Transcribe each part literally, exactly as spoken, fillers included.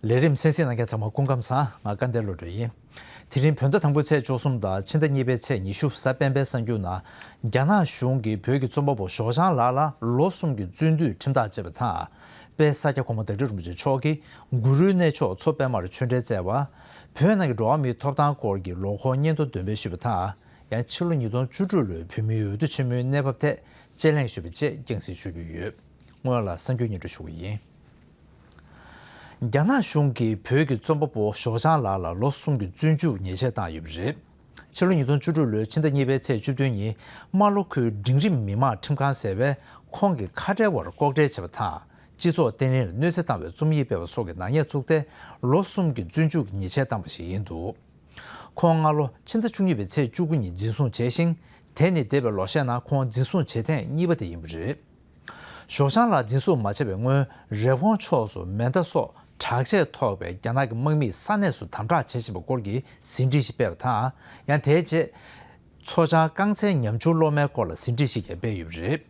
ལས་རིམ་གསན་གཟིགས་གནང་མཁན་ཚང་མ་སྐུ་ཁམས་བཟང་། ང་སྐལ་ལྡན་བློ་གྲོས་ཡིན། དེ་རིང་བོད་ཟླ་དང་པོའི་ཚེས་བཅུ་གསུམ་དང་ཕྱི་ཟླ་གཉིས་པའི་ཚེས་ཉི་ཤུ་གཟའ་སྤེན་པའི་གསར་འགྱུར་ནང་། རྒྱ་ནག་གཞུང་གིས་བོད་ཀྱི་རྩོམ་པ་པོ་ཞའོ་ཞང་ལགས་ལ་ལོ་གསུམ་གྱི་བཙོན་འདུལ་ཁྲིམས་ཐག་བཅད་པ་དང་། དཔལ་ས་སྐྱ་གོང་མ་བདག་ཁྲི་རིན་པོ་ཆེ་མཆོག་གིས་གུ་རུའི་གནས་མཆོག་མཚོ་པདྨར་ཆོས་འབྲེལ་སྩལ་བ། བོད་ནང་གི་འགྲོ་བ་མིའི་ཐོབ་ཐང་སྐོར་གྱི་ལོ་འཁོར་སྙན་ཐོ་འདོན་སྤེལ་ཞུས་པ་དང་། ཡང་ཕྱི་ལོ་ཉིས་སྟོང་བཅུ་དྲུག་ལོའི་བོད་མིའི་འོས་བསྡུ་ཆེན་མོའི་གནས་བབ་ཐད་དཔྱད་གླེང་ཞུས་པ་བཅས་རྒྱང་སྲིང་ཞུ་རྒྱུ་ཡོད། སྔོན་ལ་གསར་འགྱུར་སྙན་སྒྲོན་ཞུ་གི་ཡིན། རྒྱ་ནག་གཞུང་གིས་བོད་ཀྱི་རྩོམ་པ་པོ་ཞའོ་ཞང་ལགས་ལ་ལོ་གསུམ་གྱི་བཙོན་འཇུག་ཉེས་ཆད་བཏང་ཡོད་པ་རེད། ཕྱི་ལོ་ཉིས་སྟོང་བཅུ་དྲུག་ལོའི་ཕྱི་ཟླ་གཉིས་པའི་ཚེས་བཅུ་བདུན་ཉིན། རྨ་ལྷོ་ཁུལ་འབྲིང་རིམ་མི་དམངས་ཁྲིམས་ཁང་ཟེར་བས་ཁོང་གི་ཁ་བྲལ་བར་ལྐོག་འབྲེལ་བྱས་པ་དང་། སྤྱི་ཚོགས་བརྟན་ལྷིང་ལ་གནོད་འཚེ་བཏང་བའི་རྩོམ་ཡིག་སྤེལ་བ་སོགས་ཀྱི་ནག་ཉེས་བཙུགས་ཏེ། ལོ་གསུམ་གྱི་བཙོན་འཇུག་ཉེས་ཆད་བཏང་བ་ཞིག་ཡིན་འདུག་ཁོང་སྔ་ལོ་ཕྱི་ཟླ་བཅུ་གཉིས་པའི་ཚེས་བཅུ་དགུ་ཉིན་འཛིན་བཟུང་བྱས་ཤིང་། དེ་ནི་འདས་པའི་ལོ་ཤས་ནང་ཁོང་འཛིན་བཟུང་བྱེད་ཐེངས་གཉིས་པ་དེ་ཡིན་པ་རེད། ཞའོ་ཞང་ལགས་འཛིན་བཟུང་མ་བྱས་པའི་སྔོན། རི་བོང་ཕྱོགས་སུ་མེ་མདའ་སོགས་དྲག་ཆས་ཐོགས་པའི་རྒྱ་ནག་གི་དམག་མིས་ས་གནས་སུ་དམ་དྲག་བྱེད་བཞིན་པའི་སྐོར་གྱི་ཟིན་བྲིས་ཤིག་སྤེལ་བ་དང་། ཡང་དེའི་རྗེས། མཚོ་བྱང་རྐང་ཚའི་ཉམ་ཆུང་སློབ་མའི་སྐོར་ལ་ཟིན་བྲིས་ཤིག་ཀྱང་སྤེལ་ཡོད་པ་རེད།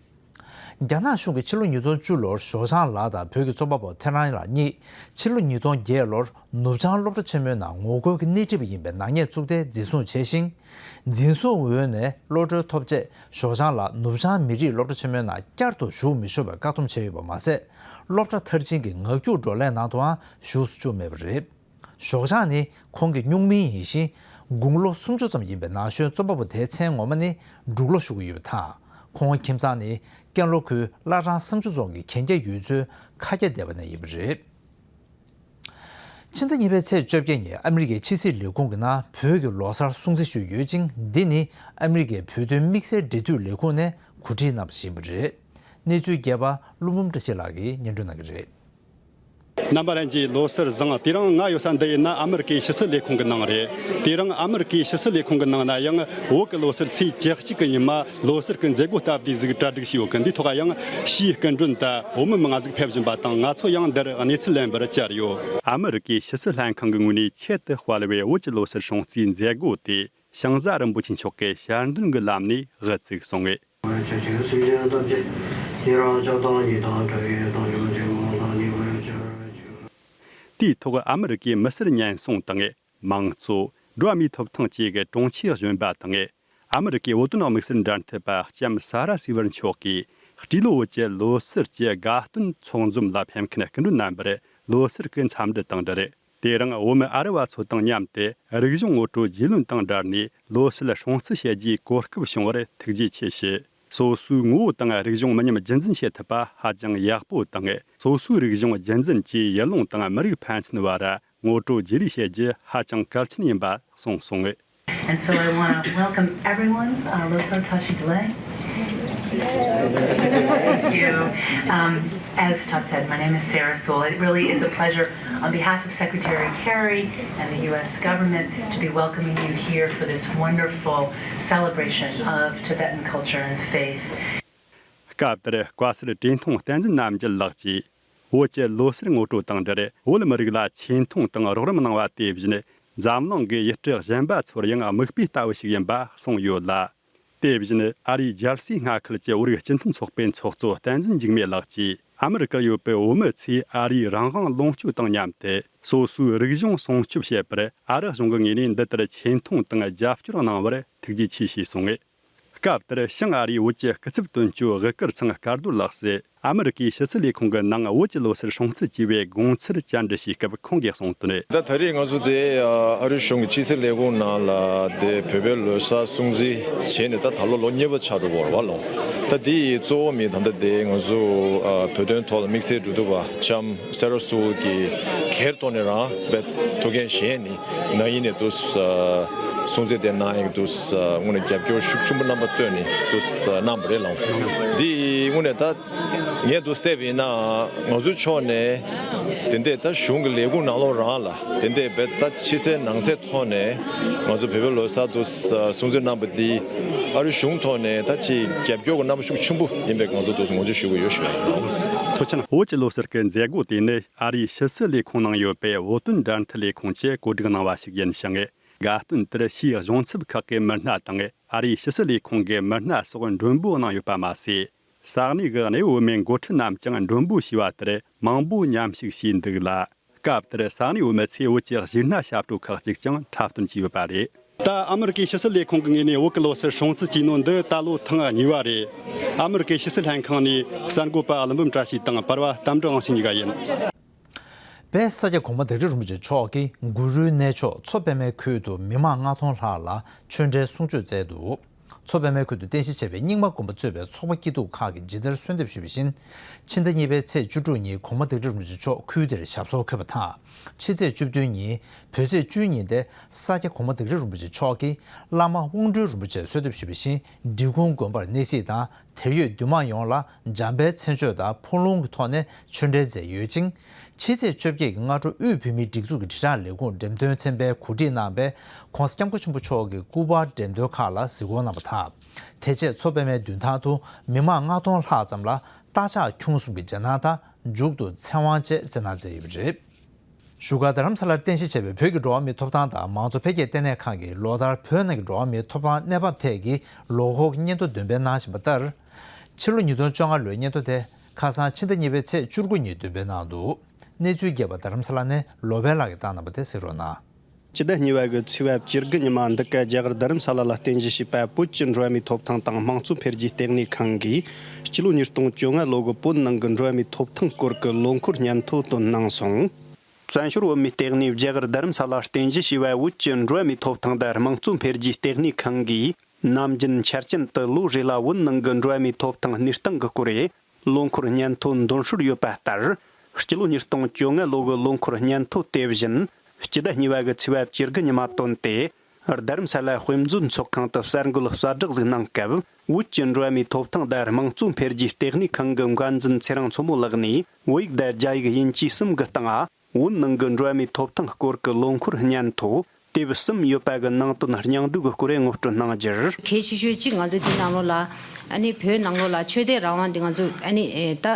རྒྱ་ནག་གཞུང་གིས་ཕྱི་ལོ་ཉིས་སྟོང་བཅུ་ལོར་ཞའོ་ཞང་ལགས་དང་བོད་ཀྱི་རྩོམ་པ་པོ་ཐེ་རང་ལགས་གཉིས། ཕྱི་ལོ་ཉིས་སྟོང་བརྒྱད་ལོར་ནུབ་བྱང་སློབ་གྲྭ་ཆེན་མོའི་ནང་ངོ་རྒོལ་གྱི་སྣེ་ཁྲིད་པ་ཡིན་པའི་ནག་ཉེས་བཙུགས་ཏེ་འཛིན་བཟུང་བྱས་ཤིང་། འཛིན་བཟུང་འོག་ནས་གློད་གྲོལ་ཐོབ་རྗེས། ཞའོ་ཞང་ལགས་ནུབ་བྱང་མི་རིགས་སློབ་གྲྭ་ཆེན་མོའི་ནང་བསྐྱར་དུ་ཞུགས་མི་ཆོག་པའི་བཀག་སྡོམ་བྱས་ཡོད་པ་མ་ཟད། སློབ་གྲྭ་མཐར་ཕྱིན་གྱི་ངག་རྒྱུགས་བགྲོ་གླེང་ནང་དུའང་ཞུགས་སུ་བཅུག་མེད་པ་རེད། ཞའོ་ཞང་ནི་ཁོང་གི་སྨྱུག་མིང་ཡིན་ཞིང་། དགུང་ལོ་སུམ་ཅུ་ཙམ་ཡིན་པའི་ན་གཞོན་རྩོམ་པ་པོ་དེའི་མཚན་ངོ་མ་ནི་འབྲུག་ལོ་ཞུ་གི་ཡོད་པ་དང་། ཁོང་ཁྱིམ་ཚང་ནི་ཀན་ལྷོ་ཁུལ་བླ་བྲང་བསང་ཆུ་རྫོང་གི་གན་རྐྱལ་ཡུལ་ཚོའི་ཁ་རྒྱ་སྡེ་བ་ནས་ཡིན་པ་རེད། ཕྱི་ཟླ་གཉིས་པའི་ཚེས་བཅོ་བརྒྱད་ཉིན་ཨ་མི་རི་ཀའི་ཕྱི་སྲིད་ལས་ཁུངས་ཀྱི་ནང་བོད་ཀྱི་ལོ་གསར་སྲུང་བརྩི་ཞུས་ཡོད་ཅིང་། འདི་ནི་ཨ་མི་རི་ཀའི་བོད་དོན་དམིགས་བསལ་འབྲེལ་མཐུད་ལས་ཁུངས་ནས་གོ་སྒྲིག་གནང་བ་ཞིག་ཡིན་པ་རེད། གནས་ཚུལ་རྒྱས་པ་ཀླུ་འབུམ་བཀྲ་ཤིས་ལགས་ཀྱིས་སྙན་སྒྲོན་གནང་གི་རེད། རྣམ་པ་ལྷན་རྒྱས་ལོ་གསར་བཟང་། དེ་རིང་ང་ཡོད་ས་འདི་ཡིན་ན་ཨ་མི་རི་ཀའི་ཕྱི་སྲིད་ལས་ཁུངས་ཀྱི་ནང་རེད། དེ་རིང་ཨ་མི་རི་ཀའི་ཕྱི་སྲིད་ལས་ཁུངས་ཀྱི་ནང་ན་ཡང་བོད་ཀྱི་ལོ་གསར་ཚེས་བཅུ་གཅིག་གི་ཉིན་མ་ལོ་གསར་གྱི་མཛད་སྒོ་སྟབས་བདེ་ཟིག་གྲ་སྒྲིག་བྱས་ཡོད་གི། འདིའི་ཐོག་ཡང་ཕྱིའི་སྐུ་མགྲོན་དང་བོད་མི་མང་ང་ཟིག་ཕེབས་བཞིན་པ་དང་། ང་ཚོ་ཡང་འདིར་གནས་ཚུལ་ལེན་པར་བཅར་ཡོད། ཨ་མི་རི་ཀའི་ཕྱི་སྲིད་ལྷན་ཁང་གི་ངོས་ནས་ཆེད་དུ་དཔལ་བའི་བོད་ཀྱི་ལོ་གསར་སྲུང་བརྩིའི་མཛད་སྒོ་དེ་ཞང་བཟའ་རིན་པོ་ཆེ་མཆོག་གིས་ཞལ་འདོན་གྱི་ལམ་ནས་དབུ་ཚུགས་སོང་ངས། དེའི་ཐོག་ཨ་མི་རི་ཀའི་མི་སེར་ཉེན་སྲུང་དང་། མང་གཙོ། འགྲོ་བ་མིའི་ཐོབ་ཐང་བཅས་ཀྱི་དྲུང་ཆེ་གཞོན་པ་དང་། ཨ་མི་རི་ཀའི་བོད་དོན་དམིགས་བསལ་འབྲེལ་མཐུད་པ་ལྕམ་ས་ར་སི་ཝར་མཆོག་གིས་སྤྲེལ་ལོ་བོད་ཀྱི་ལོ་གསར་གྱི་དགའ་སྟོན་ཚོགས་འཛོམས་ལ་ཕེབས་མཁན་སྐུ་མགྲོན་རྣམ་པར་ལོ་གསར་གྱི་འཚམས་འདྲི་དང་འབྲེལ། དེ་རིང་བོད་མི་ཨ་རི་བ་ཚོ་དང་མཉམ་དུ་རིག་གཞུང་ངོ་སྤྲོད་རྒྱུས་ལོན་དང་སྦྲགས་ནས་ལོ་གསར་སྲུང་བརྩི་བྱེད་རྒྱུའི་གོ་སྐབས་བྱུང་བར་ཐུགས་རྗེ་ཆེ་ཞུ། སོ་སོའི་ངོ་བོ་དང་རིག་གཞུང་མི་ཉམས་རྒྱུན་འཛིན་བྱེད་ཐུབ་པ་ཧ་ཅང་ཡག་པོ་དང་། སོ་སོའི་རིག་གཞུང་རྒྱུན་འཛིན་གྱིས་ཡུལ་ལུང་དང་མི་རིགས་ཕན་ཚུན་བར་ངོ་སྤྲོད་བརྗེ་རེས་བྱེད་རྒྱུ་ཧ་ཅང་གལ་ཆེན་ཡིན་པ་གསུངས་སོང་ངས། And so I want to welcome everyone. Uh, Losar Tashi Delek. Thank you. Um, as Todd said, my name is Sarah Sewell. It really is a pleasure on behalf of Secretary Kerry and the U S government to be welcoming you here for this wonderful celebration of Tibetan culture and faith. སྐབས་དེར་བཀའ་ཟུར་བཀྲས་མཐོང་བསྟན་འཛིན་རྣམ་རྒྱལ་ལགས་ཀྱིས། བོད་ཀྱི་ལོ་གསར་ངོ་སྤྲོད་དང་འབྲེལ་བོད་མི་རིགས་ལ་ཆེ་མཐོང་དང་རོགས་རམ་གནང་བ་དེ་བཞིན། འཛམ་གླིང་གི་ཡུལ་གྲུ་གཞན་པ་ཚོར་ཡང་མིག་དཔེ་ལྟ་བུ་ཞིག་ཡིན་པ་གསུངས་ཡོད་ལ། དེ་བཞིན་ཨ་རིའི་རྒྱལ་སའི་མངའ་ཁུལ་གྱི་བོད་རིགས་སྤྱི་མཐུན་ཚོགས་པའི་ཚོགས་གཙོ་བསྟན་འཛིན་འཇིགས་མེད་ལགས་ཀྱིས་ཨ་མི་རི་ཀར་ཡོད་པའི་བོད་མི་ཚོས་ཨ་རིའི་རང་དབང་ལོངས་སྤྱོད་དང་མཉམ་དུ་སོ་སོའི་རིག་གཞུང་སྲུང་སྐྱོབ་བྱེད་པར་ཨ་རི་གཞུང་གི་ངོས་ནས་འདི་ལྟར་ཆེ་མཐོང་དང་རྒྱབ་སྐྱོར་གནང་བར་ཐུགས་རྗེ་ཆེ་ཞུས་སོང་ངས། སྐབས་དེར་བྱང་ཨ་རིའི་བོད་ཀྱི་སྐུ་ཚབ་དོན་གཅོད་དབུ་དཀར་ཚང་སྐལ་རྡོར་ལགས་སུ་ཨ་མི་རི་ཀའི་ཕྱི་སྲིད་ལས་ཁུངས་ཀྱི་ནང་བོད་ཀྱི་ལོ་གསར་སྲུང་བརྩི་བཅས་པའི་དགོངས་ཚུལ་བཅར་འདྲི་བྱེད་སྐབས་ཁོང་གིས་གསུངས་དོན། ད་ད་རེས་ང་ཚོ་དེ་ཨ་རི་གཞུང་གི་ཕྱི་སྲིད་ལས་ཁུངས་ནང་ལ་དེ་བོད་པའི་ལོ་གསར་སྲུང་བརྩི་བྱས་ནས་ད་ད་ལོ་ལོ་གཉིས་པ་ཆགས་འགྲོ་གི་ཡོད་རེད་བ་ལགས། ད་དེ་ཡི་གཙོ་བོ་མི་ད་ལྟ་དེ་ང་ཚོ་ཨ་བོད་དོན་ཐོག་ལ་དམིགས་བསལ་འབྲེལ་མཐུད་པ་ལྕམ་སེ་ར་སུ་གིས་སྒེར་ཐོག་ནས་རང་བའི་ཐུགས་འགན་བཞེས་ནས་ན་ཡིན་ནས་དུ་སྲུང་བརྩི་དེ་གནང་ཡག་དུ་དངོས་གནས་རྒྱབ་སྐྱོར་ཤུགས་ཆེན་པོ་རྣམ་པ་བཏོན་ནས་དུ་གནང་བ་རེད་ལགས། འདི་དངོས་གནས་ད་ངས་དུ་བལྟས་པ་ཡིན་ན་ང་ཚོའི་ཕྱོགས་ནས་དེ་འདྲས་ད་གཞུང་གི་ལས་ཁུངས་ནང་ལོགས་རང་ལ་དེ་འདྲས་བས་ད་ཕྱི་གསལ་ནང་གསལ་ཐོག་ནས་ང་ཚོ་བོད་པའི་ལོ་གསར་དུ་སྲུང་བརྩི་གནང་བ་འདི་ཨ་རི་གཞུང་ཐོག་ནས་ད་ཅིག་རྒྱབ་སྐྱོར་གྱི་རྣམ་པ་ཤུགས་ཆེན་པོ་ཡིན་པའི་ང་ཚོ་དུ་ངོས་འཛིན་ཞུ་གི་ཡོད་ཞུ་བ་ཡིན། ཐུགས་ཆེ་གནང་། བོད་ཀྱི་ལོ་གསར་གྱི་མཛད་སྒོ་དེ་ནི་ཨ་རིའི་ཕྱི་སྲིད་ལས་ཁུངས་ནང་ཡོད་པའི་བོད་དོན་འབྲེལ་མཐུད་ལས་ཁུངས་ཀྱིས་གོ་སྒྲིག་གནང་བ་ཞིག་ཡིན་ཞིང་། དགའ་སྟོན་དེར་ཕྱིའི་གཞུང་ཚབ་ཁག་གི་མི་སྣ་དང་ཨ་རིའི་ཕྱི་སྲིད་ལས་ཁུངས་ཀྱི་མི་སྣ་སོགས་མགྲོན་འབོད་གནང་ཡོད་པ་མ་ཟད། ས་གནས་ཀྱི་གནས་བབ་མི་འགོ་ཁྲིད་རྣམས་ཀྱང་མགྲོན་འབོད་ཞུས་པ་དེར་མང་པོ་མཉམ་ཞུགས་བྱས་འདུག་ལ། སྐབས་དེར་ས་གནས་བོད་མི་ཚོས་བོད་ཀྱི་གཞས་སྣ་ཞབས་བྲོ་ཁག་ཅིག་ཀྱང་འཁྲབ་སྟོན་བྱས་ཡོད་པ་རེད། ད་ཨ་མི་རི་ཀའི་ཕྱི་སྲིད་ལས་ཁུངས་ཀྱི་ངོས་ནས་བོད་ཀྱི་ལོ་སར་སྲུང་བརྩི་བྱས་ནོ་འདི་ད་ལོ་ཐེངས་གཉིས་པ་རེད། ཨ་མི་རི་ཀའི་ཕྱི་སྲིད་ལྷན་ཁང་ནས་གསར་འགོད་པ་ཀླུ་འབུམ་བཀྲ་ཤིས་དང་པར་བ་གཏམ་བགྲོ་དབང་ཕྱུག་གཉིས་ཀ་ཡིན། དཔལ་ས་སྐྱ་གོང་མ་བདག་ཁྲི་རིན་པོ་ཆེ་མཆོག་གིས་གུ་རུའི་གནས་མཆོག་མཚོ་པདྨའི་ཁུལ་དུ་མི་མང་ལྔ་སྟོང་ལྷག་ལ་ཆོས་འབྲེལ་གསུང་ཆོས་སྩལ་འདུག། མཚོ་པདྨའི་ཁུལ་དུ་རྟེན་གཞི་བྱས་པའི་རྙིང་མ་དགོན་པ་གཙོས་པའི་ཚོགས་པ་སྐྱིད་སྡུག་ཁག་གིས་ཇི་ལྟར་གསོལ་འདེབས་ཞུས་པ་བཞིན། ཕྱི་ཟླ་གཉིས་པའི་ཚེས་བཅུ་དྲུག་ཉིན་གོང་མ་བདག་ཁྲི་རིན་པོ་ཆེ་མཆོག་ཁུལ་དེར་ཞབས་སོར་འཁོད་པ་དང་། ཕྱི་ཚེས་བཅུ་བདུན་ཉིན་བོད་ཚེས་བཅུའི་ཉིན་ཏེ་ས་སྐྱ་གོང་མ་བདག་ཁྲི་རིན་པོ་ཆེ་མཆོག་གིས་བླ་མ་དབང་སྒྲོན་རིན་པོ་ཆེར་གསོལ་འདེབས་ཞུས་པ་བཞིན་འབྲི་གུང་དགོན་པར་གནས་གཟིགས་དང་། དེར་ཡོད་འདུས་མང་ཡོངས་ལ་འཇམ་དཔལ་མཚན་བརྗོད་དང་འཕོ་ལུང་གི་ཐོག་ནས་ཆོས་འབྲེལ་མཛད་ཡོད་ཅིང་། ཕྱི་ཚེས་བཅོ་བརྒྱད་ཀྱི་སྔ་དྲོ་དབུས་བོད་མིའི་སྒྲིག་འཛུགས་ཀྱི་དྲིལ་བསྒྲགས་ལས་ཁུངས་འགྲེམས་སྟོན་ཚན་པས་གོ་སྒྲིག་གནང་བའི་༧གོང་ས་༧སྐྱབས་མགོན་ཆེན་པོ་མཆོག་གི་སྐུ་པར་འགྲེམས་སྟོན་ཁག་ལ་གཟིགས་སྐོར་གནང་བ་དང་། དེ་རྗེས་མཚོ་པདྨའི་མདུན་ཐང་དུ་མི་མང་ལྔ་སྟོང་ལྷག་ཙམ་ལ་རྟ་ཕྱག་ཁྱུང་གསུམ་གྱི་རྗེས་གནང་དང་མཇུག་ཏུ་ཚེ་དབང་བཅས་སྩལ་གནང་མཛད་ཡོད་པ་རེད། བཞུགས་སྒར་རྡ་རམ་ས་ལར་རྟེན་གཞི་བྱས་པའི་བོད་ཀྱི་འགྲོ་བ་མིའི་ཐོབ་ཐང་དང་མང་གཙོ་འཕེལ་རྒྱས་ལྟེ་གནས་ཁང་གིས་ལོ་ལྟར་བོད་ནང་གི་འགྲོ་བ་མིའི་ཐོབ་ཐང་གནས་བབ་ཐད་ཀྱི་ལོ་འཁོར་གྱི་སྙན་ཐོ་འདོན་སྤེལ་གནང་བཞིན་པ་ལྟར། ཕྱི་ལོ་ཉིས་སྟོང་བཅོ་ལྔ་ལོའི་སྙན་ཐོ་དེ་ཁ་སང་ཕྱི་ཟླ་གཉིས་པའི་ཚེས་བཅུ་དགུ་ཉིན་འདོན་སྤེལ་གནང་འདུག། གནས་ཚུལ་རྒྱས་པ་རྡ་རམ་ས་ལ་ནས་ལོ་པཎ་ལགས་ཀྱིས་བཏང་གནང་བ་དེ་གཟིགས་རོགས་གནང་། སྤྱི་ཟླ་གཉིས་པ་གི་ཚེས་པ་བཅུ་དགུ་ཉི་མ་འདི་ག་རྒྱ་གར་རྡ་རམ་ས་ལ་ལ་རྟེན་གཞི་བྱས་པ་བོད་ཀྱི་འགྲོ་བ་མིའི་ཐོབ་ཐང་དང་དམངས་གཙོ་འཕེལ་རྒྱས་ལྟེ་གནས་ཁང་གིས་སྤྱི་ལོ་ཉིས་སྟོང་བཅོ་ལྔ་ལོ་གི་བོད་ནང་གི་འགྲོ་བ་མིའི་ཐོབ་ཐང་སྐོར་གྱི་ལོ་འཁོར་སྙན་ཐོ་བཏོན་གནང་སོང་། བཙན་བྱོལ་བོད་མིའི་ལྟེ་གནས་རྒྱ་གར་རྡ་རམ་ས་ལ་རྟེན་གཞི་བྱས་པའི་བོད་ཀྱི་འགྲོ་བ་མིའི་ཐོབ་ཐང་དང་དམངས་གཙོ་འཕེལ་རྒྱས་ལྟེ་གནས་ཁང་གིས་ནམ་རྒྱུན་འཆར་ཅན་དུ་ལོ་རེ་ལ་བོད་ནང་གི་འགྲོ་བ་མིའི་ཐོབ་ཐང་གནས་སྟངས་ཀྱི་སྐོར་ལ་ལོ་འཁོར་སྙན་ཐོ་འདོན་སྲོལ་ཡོད་པ་ལྟར། སྤྱི་ལོ་ཉིས་སྟོང་བཅོ་ལྔ་ལོ་གི་ལོ་འཁོར་སྙན་ཐོ་དེ་བཞིན་སྤྱི་ཟླ་གཉིས་པ་གི་ཚེས་པ་བཅུ་དགུ་ཉི་མ་བཏོན་ཏེ། རྡ་རམ་ས་ལ་དཔེ་མཛོད་ཚོགས་ཁང་དུ་གསར་འགོད་གསལ་བསྒྲགས་ཟིག་གནང་སྐབས། བོད་ཀྱི་འགྲོ་བ་མིའི་ཐོབ་ཐང་དང་དམངས་གཙོ་འཕེལ་རྒྱས་ལྟེ་གནས་ཁང་གི་འགན་འཛིན་ཚེ་རིང་མཚོ་མོ་ལགས་ནས་བོད་ཡིག་དང་རྒྱ་ཡིག་དབྱིན་ཇི་གསུམ་གྱི་སྟེང་བོད་ནང་གི་འགྲོ་བ་མིའི་ཐོབ་ཐང་སྐོར་གྱི་ལོ་འཁོར་སྙན་ཐོ་དེབ་གསུམ་ཡོད་པ་གི་ནང་དོན་སྙིང་བསྡུས་ཀྱི་སྐོར་ངོ་སྤྲོད་གནང་རྒྱུར། གལ་ཆེ་ཤོས་གཅིག་ང་ཚོའི་འདི་ནང་ལོགས་ལ་ཨ་ནི་བོད་ནང་ལོགས་ལ་ཆོས་དད་རང་དབང་འདི་ང་ཚོ་ཨ་ནི་ད་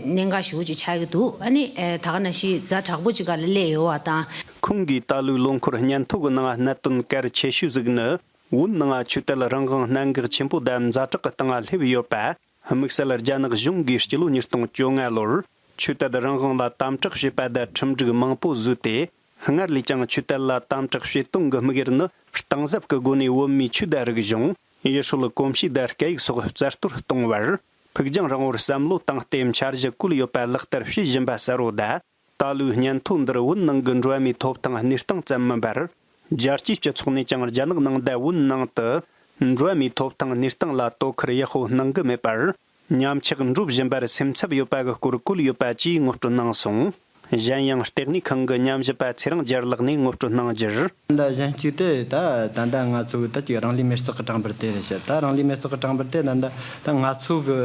གནད་འགག་ཞེ་པོ་ཅིག་ཆགས་ཀྱི་འདུག། ཨ་ནི་ད་ག་ནང་བཞིན་ཛ་དྲག་པོ་ཅིག་སྒང་ལ་སླེབས་ཡོད་པ་དང་། ཁོང་གིས་ད་ལོའི་ལོ་འཁོར་སྙན་ཐོ་གི་ནང་གནད་དོན་གལ་ཆེ་ཤོས་ཟིག་ནི་བོད་ནང་ཆོས་དད་རང་དབང་གནད་འགག་ཆེན་པོ་དང་ཛ་དྲག་གི་སྟེང་སླེབས་ཡོད་པ། དམིགས་བསལ་རྒྱ་ནག་གཞུང་གིས་སྤྱི་ལོ་ཉིས་སྟོང་བཅོ་ལྔ་ལོར་ཆོས་དད་རང་དབང་ལ་དམ་དྲག་བྱེད་པ་དང་ཁྲིམས་སྒྲིག་མང་པོ་བཟོས་ཏེ། སྔར་ལས་ཀྱང་ཆོས་དད་ལ་དམ་དྲག་བྱེད་སྟངས་ཀྱི་དམིགས་ཡུལ་ནི། གཏིང་ཟབ་ཀྱི་སྒོ་ནས་བོད་མིའི་ཆོས་དང་རིག་གཞུང་། ཡུལ་སྲོལ་གོམས་གཤིས་དང་སྐད་ཡིག་སོགས་རྩ་གཏོར་གཏོང་བར། ཕུགས་རྒྱང་རིང་པོར་བསམ་བློ་བཏང་སྟེ་འཆར་གཞི་བཀོད་ཡོད་པ་ལག་བསྟར་བྱེད་བཞིན་པ་གསལ་བོ་དང་། ད་ལོའི་སྙན་ཐོ་འདིར་བོད་ནང་གི་འགྲོ་བ་མིའི་ཐོབ་ཐང་གནས་སྟངས་ཙམ་མིན་པར། རྒྱལ་སྤྱིའི་སྤྱི་ཚོགས་ནས་ཀྱང་རྒྱ་ནག་ནང་དང་བོད་ནང་དུ་འགྲོ་བ་མིའི་ཐོབ་ཐང་གནས་སྟངས་ལ་དོ་ཁུར་ཡག་པོ་གནང་གི་མེད་པར། ཉམས་ཆག་འགྲོ་བཞིན་པར་སེམས་འཚབ་ཡོད་པ་གི་སྐོར་བཀོད་ཡོད་པ་བཅས་ངོ་སྤྲོད་གནང་སོང་། གཞན་ཡང་ལྟེ་གནས་ཁང་གི་ཉམས་ཞིབ་པ་ཚེ་རིང་རྒྱལ་ལགས་ནས་ངོ་སྤྲོད་གནང་རྒྱུར། ད་གཞན་གཅིག་དེ་ད་ད་ལྟ་ང་ཚོ་གི་ད་ཅིག་རང་ལུས་མེར་སྲེག་གི་གྲངས་འབོར་དེ་རེད་ཤག། ད་རང་ལུས་མེར་སྲེག་གི་གྲངས་འབོར་དེ་ད་ད་ད་ང་ཚོ་གི་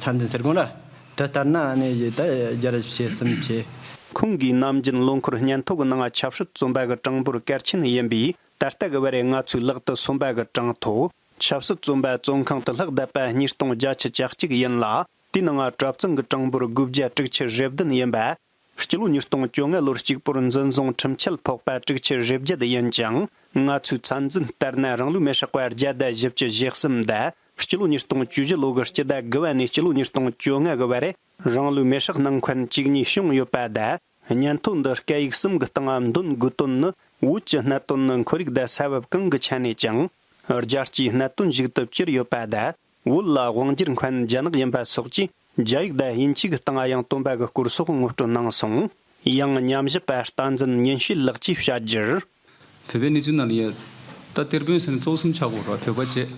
ཚད་འཛིན་ཟེར་དགོས་ར། དེ་ལྟར་ན་ཨ་ནི་ད་བརྒྱ་ར་བཞི་བཅུ་ཞེ་གསུམ་བྱས། ཁོང་གིས་ནམ་རྒྱུན་ལོ་འཁོར་སྙན་ཐོ་གི་ནང་ཆབ་སྲིད་རྩོམ་པ་གི་གྲངས་འབོར་གལ་ཆེན་ཡིན་པས། ད་ལྟ་གི་བར་ང་ཚོའི་ལག་ཏུ་སོན་པ་གི་གྲངས་ཐོ། ཆབ་སྲིད་རྩོམ་པ་བཙོན་ཁང་དུ་ལྷག་བསྡད་པ་ཉིས་སྟོང་བརྒྱད་བརྒྱ་བཅུ་གཅིག་ཡིན་ལ། དེའི་ནང་གྲྭ་བཙུན་གྱི་གྲངས་འབོར་དགུ་བརྒྱ་དྲུག་ཅུ་རེ་བདུན་ཡིན་པ། སྤྱི་ལོ་ཉིས་སྟོང་བཅོ་ལྔ་ལོར་གཅིག་པོར་འཛིན་བཟུང་ཁྲིམས་ཆད་ཕོག་པ་དྲུག་ཅུ་རེ་བརྒྱད་ཡིན་ཅིང་། ང་ཚོའི་ཚད་འཛིན་ལྟར་ན་རང་ལུས་མེར་སྲེག་པ་བརྒྱ་དང་བཞི་བཅུ་ཞེ་གསུམ་དང་། སྤྱི་ལོ་ཉིས་སྟོང་བཅུ་བཞི་ལོ་གི་སྤྱི་ཟླ་དགུ་པ་ནས་སྤྱི་ལོ་ཉིས་སྟོང་བཅོ་ལྔ་གི་བར་རང་ལུས་མེར་སྲེག་གནང་མཁན་བཅུ་གཉིས་བྱུང་ཡོད་པ་དང་། སྙན་ཐོ་འདི་སྐད་ཡིག་གསུམ་གྱི་སྟེང་འདོན་དགོས་དོན་ནི། བོད་ཀྱི་གནད་དོན་ནི་ཁོར་ཡུག་དང་ས་བབ་གང་གི་ཆ་ནས་ཀྱང་། རྒྱལ་སྤྱིའི་གནད་དོན་ཞིག་ཏུ་གྱུར་ཡོད་པ་དང་། བོད་ལ་དབང་སྒྱུར་མཁན་རྒྱ་ནག་ཡིན་པ་སོགས་ཀྱིས་རྒྱ་ཡིག་དང་དབྱིན་ཇི་གི་སྟེང་ཡང་བཏོན་པ་གི་སྐོར་སོགས་ངོ་སྤྲོད་གནང་སོང་། ཡང་ཉམས་ཞིབ་པ་བསྟན་འཛིན་ཉིན་ཤོས་ལགས་ཀྱིས་བཤད་རྒྱུར། བོད་པའི་གནས་ཚུལ་ནང་ལ་ཡ། ད་གཏེར་དཔོན་ཟེར་ན་གཙོ་བོ་གསུམ་ཆགས་ཀྱི་ཡོད་རེད། བོད་པ་བྱས།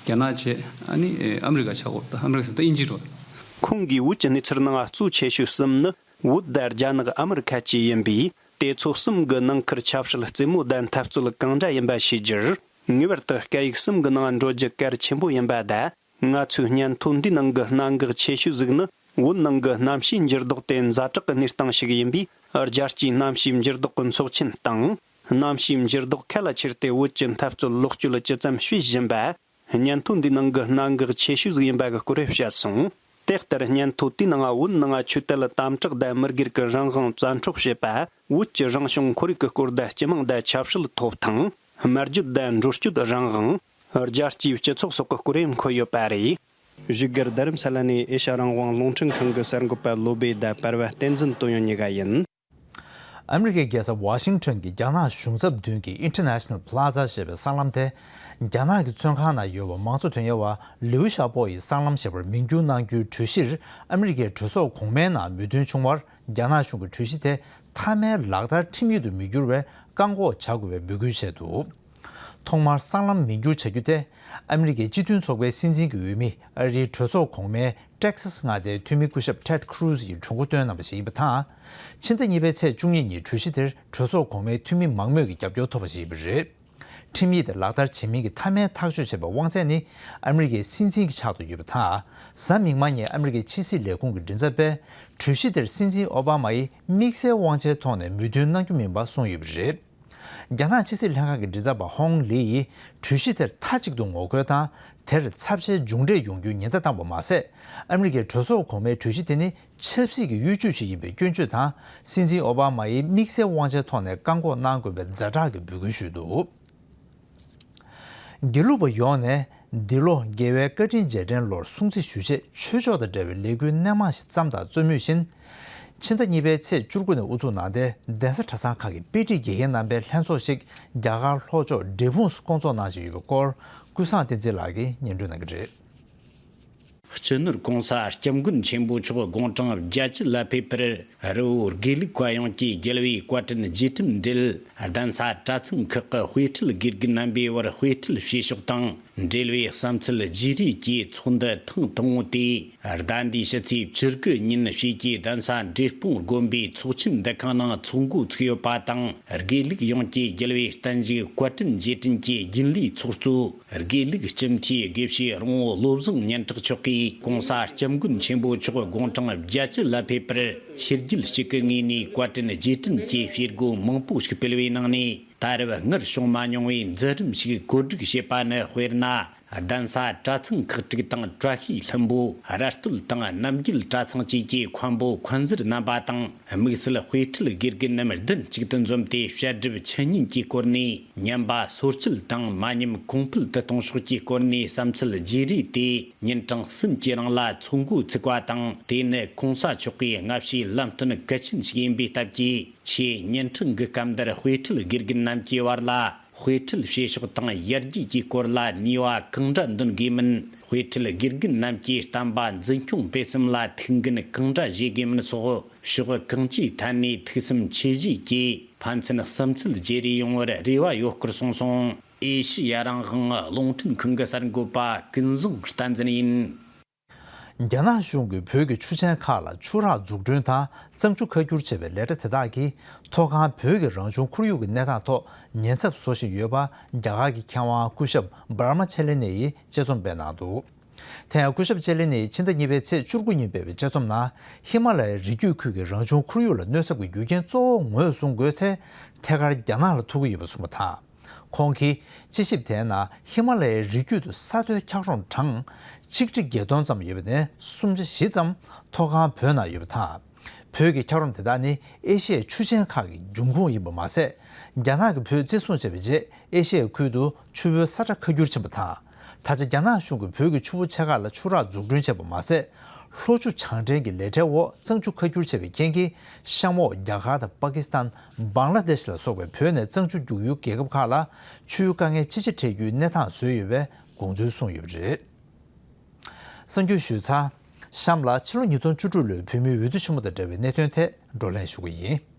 རྒྱ་ནག་བྱས། ཨ་ནི་ཨ་མི་རི་ཀ་ཆགས་ཀྱི་ཡོད་རེད། ད་ཨ་མི་རི་ཀ་ཟེར་ན་ད་དབྱིན་ཇི་རེད། ཁོང་གིས་བོད་ཀྱི་གནས་ཚུལ་ནང་གཙོ་ཆེ་ཤོས་གསུམ་ནི། བོད་དང་རྒྱ་ནག་ཨ་མི་རི་ཀ་བཅས་ཡིན་པས། དེ་ཚོ་གསུམ་གྱི་ནང་ཁུལ་ཆབ་སྲིད་རྩེད་མོ་དང་འཐབ་རྩོད་གང་འདྲ་ཡིན་པ་ཤེས་རྒྱུར། ངེས་པར་དུ་སྐད་ཡིག་གསུམ་གྱི་ནང་འགྲོ་རྒྱུ་གལ་ཆེན་པོ་ཡིན་པ་དང་། ང་ཚོའི་སྙན་ཐོ་འདིའི་ནང་གི་གནད་འགག་ཆེ་ཤོས་ཟིག་ནི། བོད་ནང་གི་གནམ་གཤིས་འགྱུར་ལྡོག་དེ་ཛ་དྲག་གི་གནས་སྟངས་ཤིག་ཡིན་པས། རྒྱལ་སྤྱིའི་གནམ་གཤིས་འགྱུར་ལྡོག་གི་ཚོགས་ཆེན་དང་། གནམ་གཤིས་འགྱུར་ལྡོག་གལ་ཆེར་ཏེ་བོད་ཀྱི་འཐབ་རྩོད་ལོག་སྤྱོད་ཇི་ཙམ་བྱེད་བཞིན་པ། སྙན་ཐོ་འདིའི་ནང་གི་གནད་འགག་ཆེ་ཤོས་ཟིག་ཡིན་པ་གི་སྐོར་བཤད་སོང་། དེ་ལྟར་སྙན་ཐོ་དེའི་ནང་བོད་ནང་ཆོས་དད་དམ་དྲག་དང་མི་སྒེར་གྱི་རང་དབང་བཙན་འཕྲོག་བྱེད་པ། བོད་ཀྱི་རང་བྱུང་ཁོར་ཡུག་གི་སྐོར་དང་སྤྱི་དམངས་དང་ཆབ་སྲིད་ཐོབ་ཐང་། སྨྲ་བརྗོད་དང་འགྲོ་སྐྱོད་རང་དབང་། རྒྱལ་སྤྱིའི་སྤྱི་ཚོགས་སོགས་ཀྱི་སྐོར་ཡང་འཁོད་ཡོད་པ་རེད། བཞུགས་སྒར་རྡ་རམ་ས་ལ་ནས་ཨེ་ཤ་རང་དབང་རླུང་འཕྲིན་ཁང་གི་གསར་འགོད་པ་བློ་སྦེ་དང་པར་བ་བསྟན་འཛིན་དོན་ཡོད་གཉིས་ཀ་ཡིན། ཨ་མི་རི་ཀའི་རྒྱལ་ས་ཝ་ཤིང་ཊོན་གྱི་རྒྱ་ནག་གཞུང་ཚབ་མདུན་གྱི་International Plaza་ཞེས་པའི་སྲང་ལམ་དེ། རྒྱ་ནག་གི་བཙོན་ཁང་ནང་ཡོད་པ་མང་གཙོ་དོན་གཉེར་བ་ལིའུ་ཞའོ་པོ་ཡི་སྲང་ལམ་ཞེས་པར་མིང་བསྒྱུར་གནང་རྒྱུའི་གྲོས་གཞིར་ཨ་མི་རི་ཀའི་གྲོས་ཚོགས་གོང་མའི་ནང་མོས་མཐུན་བྱུང་བར། རྒྱ་ནག་གཞུང་གིས་གྲོས་གཞི་དེ་མཐའ་མའི་ལག་བསྟར་ཁྲིམས་ཡིག་ཏུ་མི་འགྱུར་བའི་བཀག་འགོག་བྱ་དགོས་པའི་འབོད་སྐུལ་བྱས་འདུག། ཐོག་མར་སྲང་ལམ་མིང་བསྒྱུར་བྱ་རྒྱུ་དེ། ཨ་མི་རི་ཀའི་སྤྱི་མཐུན་ཚོགས་པའི་སྲིད་འཛིན་གྱི་འོས་མི་ཨ་རིའི་གྲོས་ཚོགས་གོང་མའི་ཏེག་སཱས་མངའ་སྡེའི་འཐུས་མི་སྐུ་ཞབས་Ted Cruz་ཡིས་གྲོས་འགོ་བཏོན་གནང་བ་ཞིག་ཡིན་པ་དང་། ཕྱི་ཟླ་གཉིས་པའི་ཚེས་བཅུ་གཉིས་ཉིན་གྲོས་གཞི་དེར་གྲོས་ཚོགས་གོང་མའི་འཐུས་མི་མང་མོས་ཀྱི་རྒྱབ་སྐྱོར་ཐོབ་པ་ཞིག་ཡིན་པ་རེད། ཁྲིམས་ཡིག་དེ་ལག་བསྟར་བྱེད་མིན་གྱི་མཐའ་མའི་ཐག་གཅོད་བྱེད་པའི་དབང་ཚད་ནི་ཨ་མི་རི་ཀའི་སྲིད་འཛིན་གྱི་ཕྱག་ཏུ་ཡོད་པ་དང་། གཟའ་མིག་དམར་ཉིན་ཨ་མི་རི་ཀའི་ཕྱི་སྲིད་ལས་ཁུངས་ཀྱི་མགྲིན་ཚབ་པས་གྲོས་གཞི་དེར་སྲིད་འཛིན་ཨོ་བྷ་མ་ཡིས་དམིགས་བསལ་དབང་ཆའི་ཐོག་ནས་མོས་མཐུན་གནང་རྒྱུ་མིན་པ་གསུངས་ཡོད་པ་རེད། རྒྱ་ནག་ཕྱི་སྲིད་ལྷན་ཁང་གི་མགྲིན་ཚབ་པ་ཧོང་ལི་ཡིས་གྲོས་གཞི་དེར་མཐའ་གཅིག་ཏུ་ངོ་རྒོལ་དང་། དེར་ཚབས་ཆེའི་མཇུག་འབྲས་ཡོང་རྒྱུའི་ཉེན་བརྡ་བཏང་བ་མ་ཟད། ཨ་མི་རི་ཀའི་གྲོས་ཚོགས་གོང་མའི་གྲོས་གཞི་དེ་ནི་ཆབ་སྲིད་ཀྱི་གཡོ་ཇུས་ཤིག་ཡིན་པའི་སྐྱོན་བརྗོད་དང་། སྲིད་འཛིན་ཨོ་བྷ་མ་ཡིས་དམིགས་བསལ་དབང་ཆའི་ཐོག་ནས་བཀག་འགོག་གནང་དགོས་པའི་ཛ་དྲག་གི་འབོད་སྐུལ་ཞུས་འདུག། དགེ་ལུགས་པ་ཡོངས་ནས་འདི་ལོ་རྒྱལ་བའི་བཀའ་དྲིན་རྗེས་དྲན་ལོར་སྲུང་བརྩི་ཞུ་ཆེད་ཆོས་ཕྱོགས་དང་འབྲེལ་བའི་ལས་འགུལ་སྣེ་མང་ཞིག་བརྩམས་དང་རྩོམ་མུས་བཞིན། ཕྱི་ཟླ་གཉིས་པའི་ཚེས་བཅུ་དགུ་ནས་དབུ་འཛུགས་གནང་སྟེ། གདན་ས་གྲྭ་ཚང་ཁག་གི་དཔེ་ཁྲིད་དགེ་རྒན་རྣམ་པའི་ལྷན་ཚོགས་ཤིག་རྒྱ་གར་ལྷོ་ཕྱོགས་འབྲས་སྤུངས་སུ་བསྐོང་ཚོགས་གནང་བཞིན་ཡོད་པའི་སྐོར། ཀུན་བཟང་བསྟན་འཛིན་ལགས་ཀྱིས་སྙན་སྒྲོན་གནང་གི་རེད། སྤྱི་ནོར་༸གོང་ས་༸སྐྱབས་མགོན་ཆེན་པོ་མཆོག་དགུང་གྲངས་བརྒྱད་ཅུ་ལ་ཕེབས་པར། རི་བོ་དགེ་ལུགས་པ་ཡོངས་ཀྱིས་རྒྱལ་བའི་བཀའ་དྲིན་རྗེས་དྲན་སྒྲིལ། གདན་ས་གྲྭ་ཚང་ཁག་གི་དཔེ་ཁྲིད་དགེ་རྒན་རྣམ་པའི་བར་དཔེ་ཁྲིད་བྱེད་ཕྱོགས་དང་འབྲེལ་བའི་བསམ་ཚུལ་བརྗེ་རེས་ཀྱི་ཚོགས་འདུ་ཐེངས་དང་པོ་དེ། ཟླ་འདིའི་ཕྱི་ཚེས་བཅུ་དགུ་ཉིན་བྱེས་ཀྱི་གདན་ས་འབྲས་སྤུངས་དགོན་པའི་ཚོགས་ཆེན་འདུ་ཁང་ནང་ཚོགས་འགོ་ཚུགས་ཡོད་པ་དང་། དགེ་ལུགས་ཡོངས་ཀྱིས་རྒྱལ་བའི་བརྟན་བཞུགས་བཀའ་དྲིན་རྗེས་དྲན་གྱི་རྒྱུན་ལས་ཚོགས་གཙོ། དགེ་ལུགས་སྤྱི་འཐུས་དགེ་བཤེས་རོང་བོ་བློ་བཟང་སྙན་གྲགས་མཆོག་གིས། ༸གོང་ས་༸སྐྱབས་མགོན་ཆེན་པོ་མཆོག་དགུང་གྲངས་བརྒྱད་ཅུ་ལ་ཕེབས་པར་ཆོས་བརྒྱུད་གཅིག་གི་ངོས་ནས་བཀའ་དྲིན་རྗེས་དྲན་གྱི་བྱེད་སྒོ་མང་པོ་ཞིག་སྤེལ་བའི་ནང་ནས། ད་རེབ་སྔར་བྱུང་མ་མྱོང་བའི་མཛད་རིམ་ཞིག་གོ་སྒྲིག་བྱས་པ་ནི། དཔེར་ན། གདན་ས་གྲྭ་ཚང་ཁག་དྲུག་དང་བཀྲ་ཤིས་ལྷུན་པོ། ར་སྟོད་དང་རྣམ་རྒྱལ་གྲྭ་ཚང་བཅས་ཀྱི་མཁན་པོ་མཁན་ཟུར་རྣམ་པ་དང་། དམིགས་བསལ་དཔེ་ཁྲིད་དགེ་རྒན་རྣམས་མདུན་གཅིག་ཏུ་འཛོམས་ཏེ། བཤད་སྒྲུབ་འཆད་ཉན་གྱི་སྐོར་ནས་ཉན་པ་སོར་ཆུད་དང་མ་ཉམས་གོང་འཕེལ་དུ་གཏོང་ཕྱོགས་ཀྱི་སྐོར་ནས་བསམ་ཚུལ་བརྗེ་རེས་ཏེ། ཉིན་གྲངས་གསུམ་གྱི་རིང་ལ་ཚོགས་འགོ་ཚུགས་པ་དང་། དེ་ནི་༸གོང་ས་མཆོག་གི་སྔ་ཕྱིའི་ལམ་སྟོན་གལ་ཆེན་ཞིག་ཡིན་པའི་སྟབས་ཀྱིས། ཆེས་སྙན་འཕྲིན་གྱི་སྐབས་འདིར་དཔེ་ཁྲིད་དགེ་རྒན་རྣམས་ཀྱི་བར་ལ། དཔེ་ཁྲིད་བྱེད་ཕྱོགས་དང་ཡར་རྒྱས་ཀྱི་སྐོར་ལ་ནུས་པ་གང་འདྲ་འདོན་དགོས་མིན། དཔེ་ཁྲིད་དགེ་རྒན་རྣམས་ཀྱིས་བསྟན་པ་འཛིན་སྐྱོང་སྤེལ་གསུམ་ལ་ཐུགས་འགན་གང་འདྲ་བཞེས་དགོས་མིན་སོགས། ཕྱོགས་གང་ཅིའི་ཐད་ནས་ཐུགས་བསམ་ཆེ་བཞེས་ཀྱིས། ཕན་ཚུན་བསམ་ཚུལ་བརྗེ་རེས་ཡོང་བར་རེ་བ་ཡོད་སྐོར་གསུངས་སོང་། ཨེ་ཤི་ཡ་རང་དབང་རླུང་འཕྲིན་ཁང་གི་གསར་འགོད་པ་ཀུན་བཟང་བསྟན་འཛིན་ཡིན། རྒྱ་ནག་གཞུང་གིས་བོད་ཀྱི་ཆུ་ཆེན་ཁག་ལ་ཆུ་རགས་འཛུགས་སྐྲུན་དང་གཙང་ཆུ་ཁ་བསྒྱུར་བྱེད་པའི་ལས་གྲྭ་དེ་དག་གིས་མཐོ་སྒང་བོད་ཀྱི་རང་བྱུང་ཁོར་ཡུག་གི་གནས་སྟངས་ཐོག་ཉེན་ཚབས་བཟོ་བཞིན་ཡོད་པ། རྒྱ་གར་གྱི་མཁས་དབང་སྐུ་ཞབས་Brahma Chellaney་ཡིས་དཔྱད་རྩོམ་སྤེལ་གནང་འདུག། དེ་ཡང་སྐུ་ཞབས་Chellaney་ཡིས་ཕྱི་ཟླ་གཉིས་པའི་ཚེས་བཅུ་དགུ་ཉིན་སྤེལ་བའི་དཔྱད་རྩོམ་ནང་། ཧི་མ་ལ་ཡའི་རི་རྒྱུད་ཁུལ་གྱི་རང་བྱུང་ཁོར་ཡུག་ལ་གནོད་ཚབས་ཀྱི་རྒྱུ་རྐྱེན་གཙོ་བོ་ངོས་བཟུང་དགོས་ཚེ། ཐད་ཀར་རྒྱ་ནག་ལ་ཐུག་གི་ཡོད་པ་གསུངས་པ་དང་། ཁོང་གིས་དཔྱད་ཞིབ་དེའི་ནང་ཧི་མ་ལ་ཡའི་རི་རྒྱུད་དུ་ས་མཐོའི་འཁྱགས་རོམ་གྲངས་ཆིག་ཁྲི་བརྒྱད་སྟོང་ཙམ་ཡོད་པ་ནས། སུམ་ཆ་བཞི་ཙམ་མཐོ་སྒང་བོད་ནང་ཡོད་པ་དང་། བོད་ཀྱི་འཁྱགས་རོམ་དེ་དག་ནི་ཨེ་ཤི་ཡའི་ཆུ་ཆེན་ཁག་གི་འབྱུང་ཁུངས་ཡིན་པ་མ་ཟད། རྒྱ་ནག་གིས་བོད་བཙན་བཟུང་བྱས་པའི་རྗེས། ཨེ་ཤི་ཡའི་ཁུལ་དུ་ཆུ་བོའི་ས་ཁྲ་ཁ་བསྒྱུར་ཕྱིན་པ་དང་། ད་ཆ་རྒྱ་ནག་གཞུང་གིས་བོད་ཀྱི་ཆུ་བོ་ཆེ་ཁག་ལ་ཆུ་རགས་འཛུགས་སྐྲུན་བྱས་པ་མ་ཟད། ལྷོ་ཆུ་བྱང་འདྲེན་གྱི་ལས་གྲྭའི་འོག་གཙང་ཆུ་ཁ་བསྒྱུར་བྱས་པའི་རྐྱེན་གྱིས། གཤམ་འོག་རྒྱ་གར་དང་པ་ཀི་སི་ཐན། བང་ལ་དེཤ་ལ་སོགས་པའི་བོད་ནས་གཙང་ཆུ་རྒྱུག་ཡུལ་རྒྱལ་ཁབ་ཁག་ལ་ཆུའི་དཀའ་ངལ་ཅི་ཆེ་འཕྲད་རྒྱུའི་གནས་སྟངས་བཟོས་ཡོད་པའི་དགོངས་ཚུལ་གསུངས་ཡོད་པ་རེད། གསར་འགྱུར་ཞུས་ཚར། གཤམ་ལ་ཕྱི་ལོ་ཉིས་སྟོང་བཅུ་དྲུག་ལོའི་བོད་མིའི་འོས་བསྡུ་ཆེན་མོ་དང་འབྲེལ་བའི་གནད་དོན་ཐད་བགྲོ་གླེང་ཞུ་གི་ཡིན།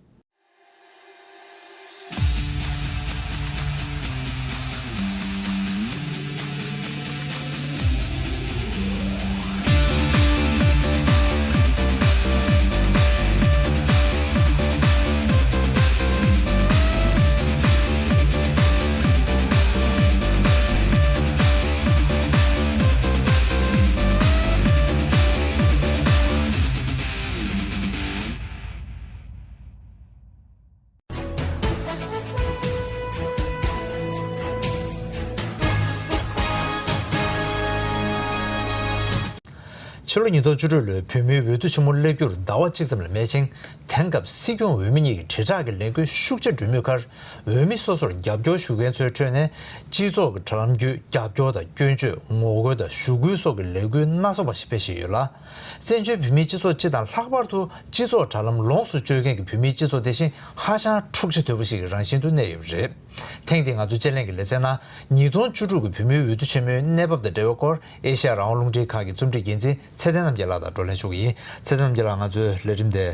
ཕྱི་ལོ་ཉིས་སྟོང་བཅུ་དྲུག་ལོའི་བོད་མིའི་འོས་བསྡུ་ཆེན་མོ་སླེབས་རྒྱུར་ཟླ་བ་གཅིག་ཙམ་ལས་མེད་ཅིང་། དེང་སྐབས་སྲིད་སྐྱོང་འོས་མི་གཉིས་ཀྱི་དྲིལ་བསྒྲགས་ཀྱི་ལས་འགུལ་ཤུགས་ཆེ་སྒྲོལ་མུས་ཁར། འོས་མི་སོ་སོར་རྒྱབ་སྐྱོར་ཞུ་མཁན་ཚོའི་ཁྲོད་ནས་སྤྱི་ཚོགས་ཀྱི་དྲ་ལམ་བརྒྱུད་རྒྱབ་སྐྱོར་དང་སྐྱོན་བརྗོད། ངོ་རྒོལ་དང་ཞུ་སྐུལ་སོགས་ཀྱི་ལས་འགུལ་སྣ་ཚོགས་པ་ཞིག་སྤེལ་བཞིན་ཡོད་ལ། བཙན་བྱོལ་བོད་མིའི་སྤྱི་ཚོགས་སྤྱི་དང་ལྷག་པར་དུ་སྤྱི་ཚོགས་དྲ་ལམ་ལོངས་སུ་སྤྱོད་མཁན་གྱི་བོད་མིའི་སྤྱི་ཚོགས་དེ་བཞིན་ཧ་ཅང་འཁྲུག་ཆ་དོད་པོ་ཞིག་གི་རང་བཞིན་དུ་གནས་ཡོད་པ་རེད། ཐེངས་འདིའི་ང་ཚོའི་དཔྱད་གླེང་གི་ལེ་ཚན་ནང་ཉིས་སྟོང་བཅུ་དྲུག་གི་བོད་མིའི་འོས་བསྡུ་ཆེན་མོའི་གནས་བབ་དང་འབྲེལ་བའི་སྐོར་ཨེ་ཤ་ཡ་རང་དབང་རླུང་འཕྲིན་ཁང་གི་རྩོམ་སྒྲིག་འགན་འཛིན་ཚེ་བརྟན་རྣམ་རྒྱལ་ལགས་དང་བགྲོ་གླེང་ཞུ་གི་ཡིན། ཚེ་བརྟན་རྣམ་རྒྱལ་ལགས། ང་ཚོའི་ལས་རིམ་དེ་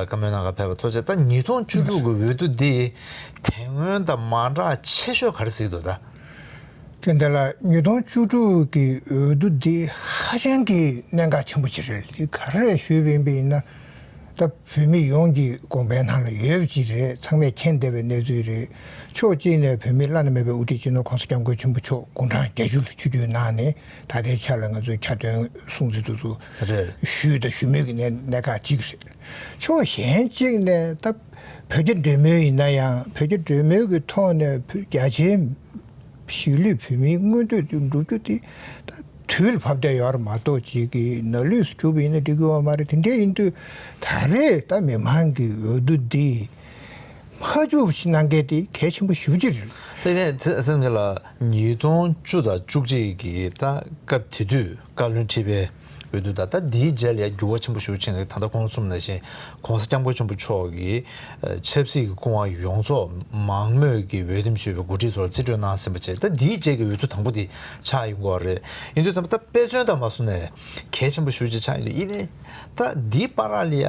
བཀའ་མོལ་གནང་གར་ཕེབས་པ་ཐུགས་རྗེ་ཆེ། ད་ཉིས་སྟོང་བཅུ་དྲུག་གི་འོས་བསྡུ་འདི་དེ་སྔོན་དང་མ་འདྲ་ཆེ་ཤོས་ག་རེ་གཟིགས་འདུག་ད། ཀན་ད་ལ་ཉིས་སྟོང་བཅུ་དྲུག་གི་འོས་བསྡུ་འདི་ཧ་ཅང་གི་གནད་འགག་ཆེན་པོ་ཅིག་རེད། འདི་ག་རེ་ཞུས་པ་ཡིན་པ་ཡིན་ན། ད་བོད་མི་ཡོངས་ཀྱི་དགོངས་པའི་ནང་ལ་ཡོད་པ་ཅིག་རེད། ཚང་མས་མཁྱེན་བསྡད་པའི་གནས་ཚུལ་རེད། ཕྱོགས་གཅིག་ནས་བོད་མི་བླ་ན་མེད་པའི་དབུ་ཁྲིད་སྤྱི་ནོར་༸གོང་ས་༸སྐྱབས་མགོན་ཆེན་པོ་མཆོག་དགུང་གྲངས་བརྒྱད་ཅུ་ལ་ཆིབས་བསྒྱུར་གནང་ནས་ད་ལྟའི་ཆ་ལ་ང་ཚོས་ཁ་འདོན་སྲུང་བརྩི་དེ་ཚོ་རེད། ཞུས་དང་ཞུ་མུས་ཀྱི་གནད་གནད་འགག་གཅིག་རེད། ཕྱོགས་གཞན་གཅིག་ནས་ད་བོད་རྒྱ་འབྲེལ་མོལ་ཡིན་ན་ཡང་བོད་རྒྱ་འབྲེལ་མོལ་གྱི་ཐོག་ནས་བོད་རྒྱ་ཆེའི་གཞིས་ལུས་བོད་མིའི་མངོན་འདོད་དེ་འགྲུབ་རྒྱུ་དེ་ད་དུས་ལ་བབ་བསྡད་ཡོད་རེད་མ་གཏོགས་ཅིག་གི་ནར་ལུས་སུ་གྱུར་པ་ཡིན་ན་འགྲིག་གི་ཡོད་མ་རེད། དེ་འདྲ་ཡིན་དུས་ད་རེས་ད་མི་མང་གི་འོས་བསྡུ་འདི་མ་འཇུག་པ་ཞིག་གནང་མཁན་དེ་གལ་ཆེན་པོ་ཞེ་པོ་ཅིག་རེད། དེ་ནས་ཚེ་སེམས་ཅན་ལ་ཉིས་སྟོང་བཅུ་དང་བཅུ་གཅིག་གི་ད་སྐབས་དེ་དུས་བཀའ་བློན་ཁྲི་པའི་འོས་བསྡུ་དང་ད་འདིའི་རྗེས་ལ་ཡང་འགྱུར་བ་ཆེན་པོ་ཞིག་ཕྱིན་ནས་ད་ལྟ་ཁོང་གསུམ་ནང་བཞིན་༸གོང་ས་༸སྐྱབས་མགོན་ཆེན་པོ་མཆོག་གིས་ཆབ་སྲིད་ཀྱི་སྐུ་དབང་ཡོངས་རྫོགས་མང་མོས་ཀྱིས་འོས་འདེམས་ཞུས་པའི་འགོ་ཁྲིད་ཚོར་རྩིས་སྤྲོད་གནང་ཟིན་པ་བྱས། ད་འདིའི་རྗེས་ཀྱི་འོས་བསྡུ་དང་པོ་དེ་ཆགས་ཡོང་གི་ཡོད་རེད། ཡིན་དུས་ཙམ་པ་ད་དཔེ་མཚོན་དང་མ་བཟུང་ནས་གལ་ཆེན་པོ་ཞེ་པོ་ཅིག་ཆགས་ཡོང་དུས། ཡིན་ནའི་ད་འདིའི་བར་ལ་ཡ་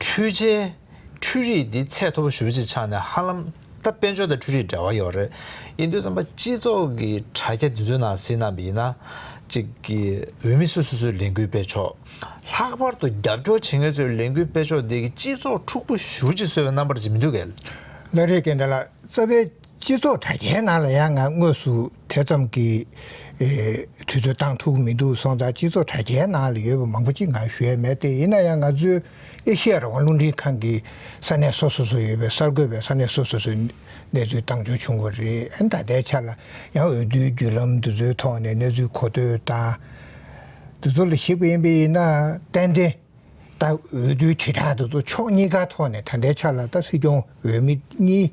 འཕྲུལ་ཆས་འཕྲུལ་རིག་འདི་ཚད་མཐོ་པོ་ཞེ་པོ་ཅིག་ཆགས་ནས་ཧ་ལམ་ད་དཔལ་འབྱོར་དང་འཕྲུལ་རིག་འབྲེལ་བ་ཡོད་རེད། ཡིན་དུས་ཙམ་པ་སྤྱི་ཚོགས་ཀྱི་དྲ་རྒྱ་འདི་ཚོའི་ནང་གཟིགས་གནང་བ་ཡིན་ན། གཅིག་གི་འོས་མི་སོ་སོ་སོའི་ལས་འགུལ་སྤེལ་ཕྱོགས། ལྷག་པར་དུ་རྒྱབ་སྐྱོར་བྱེད་མཁན་ཚོའི་ལས་འགུལ་སྤེལ་ཕྱོགས་འདི་གིས་སྤྱི་ཚོགས་འཁྲུག་པོ་ཞེ་པོ་ཅིག་བཟོས་པའི་རྣམ་པ་ཅིག་མི་འདུག་གས། ལགས་རེད། ཀན་ད་ལགས། རྩ་བའི་སྤྱི་ཚོགས་དྲ་རྒྱའི་ནང་ལ་ཡང་ང་དངོས་སུ་དེ་ཙམ་གྱི་ཨེ་དུས་ཚོད་བཏང་ཐུབ་ཀྱི་མི་འདུག་སོང་ཙང་། སྤྱི་ཚོགས་དྲ་རྒྱའི་ནང་ལ་ཡོད་པ་མང་པོ་ཅིག་ང་ཞུ་ཡས་མེད་དེ། ཡིན་ན་ཡང་ང་ཚོའི་ཨེ་ཤེ་ཡ་རང་དབང་རླུང་འཕྲིན་ཁང་གི་ས་གནས་སོ་སོ་སོ་ཡོད་པའི་གསར་འགོད་པའི་ས་གནས་སོ་སོ་སོའི་གནས་ཚུལ་བཏང་ཆོག་བྱུང་བ་རེད། ཨ་ནི་ད་ལྟའི་ཆ་ལ་ཡང་འོས་བསྡུའི་བརྒྱུད་ལམ་འདི་ཚོའི་ཐོག་ནས་གནས་ཚུལ་གོ་ཐོས་དང་འདི་ཚོ་ལ་གཞིགས་པ་ཡིན་པ་ཡིན་ན། ཏན་ཏན་ད་འོས་བསྡུའི་དྲིལ་བསྒྲགས་འདི་ཚོ་ཕྱོགས་གཉིས་ཀ་ཐོག་ནས་ད་ལྟའི་ཆ་ལ་ད་སྲིད་སྐྱོང་འོས་མི་གཉིས་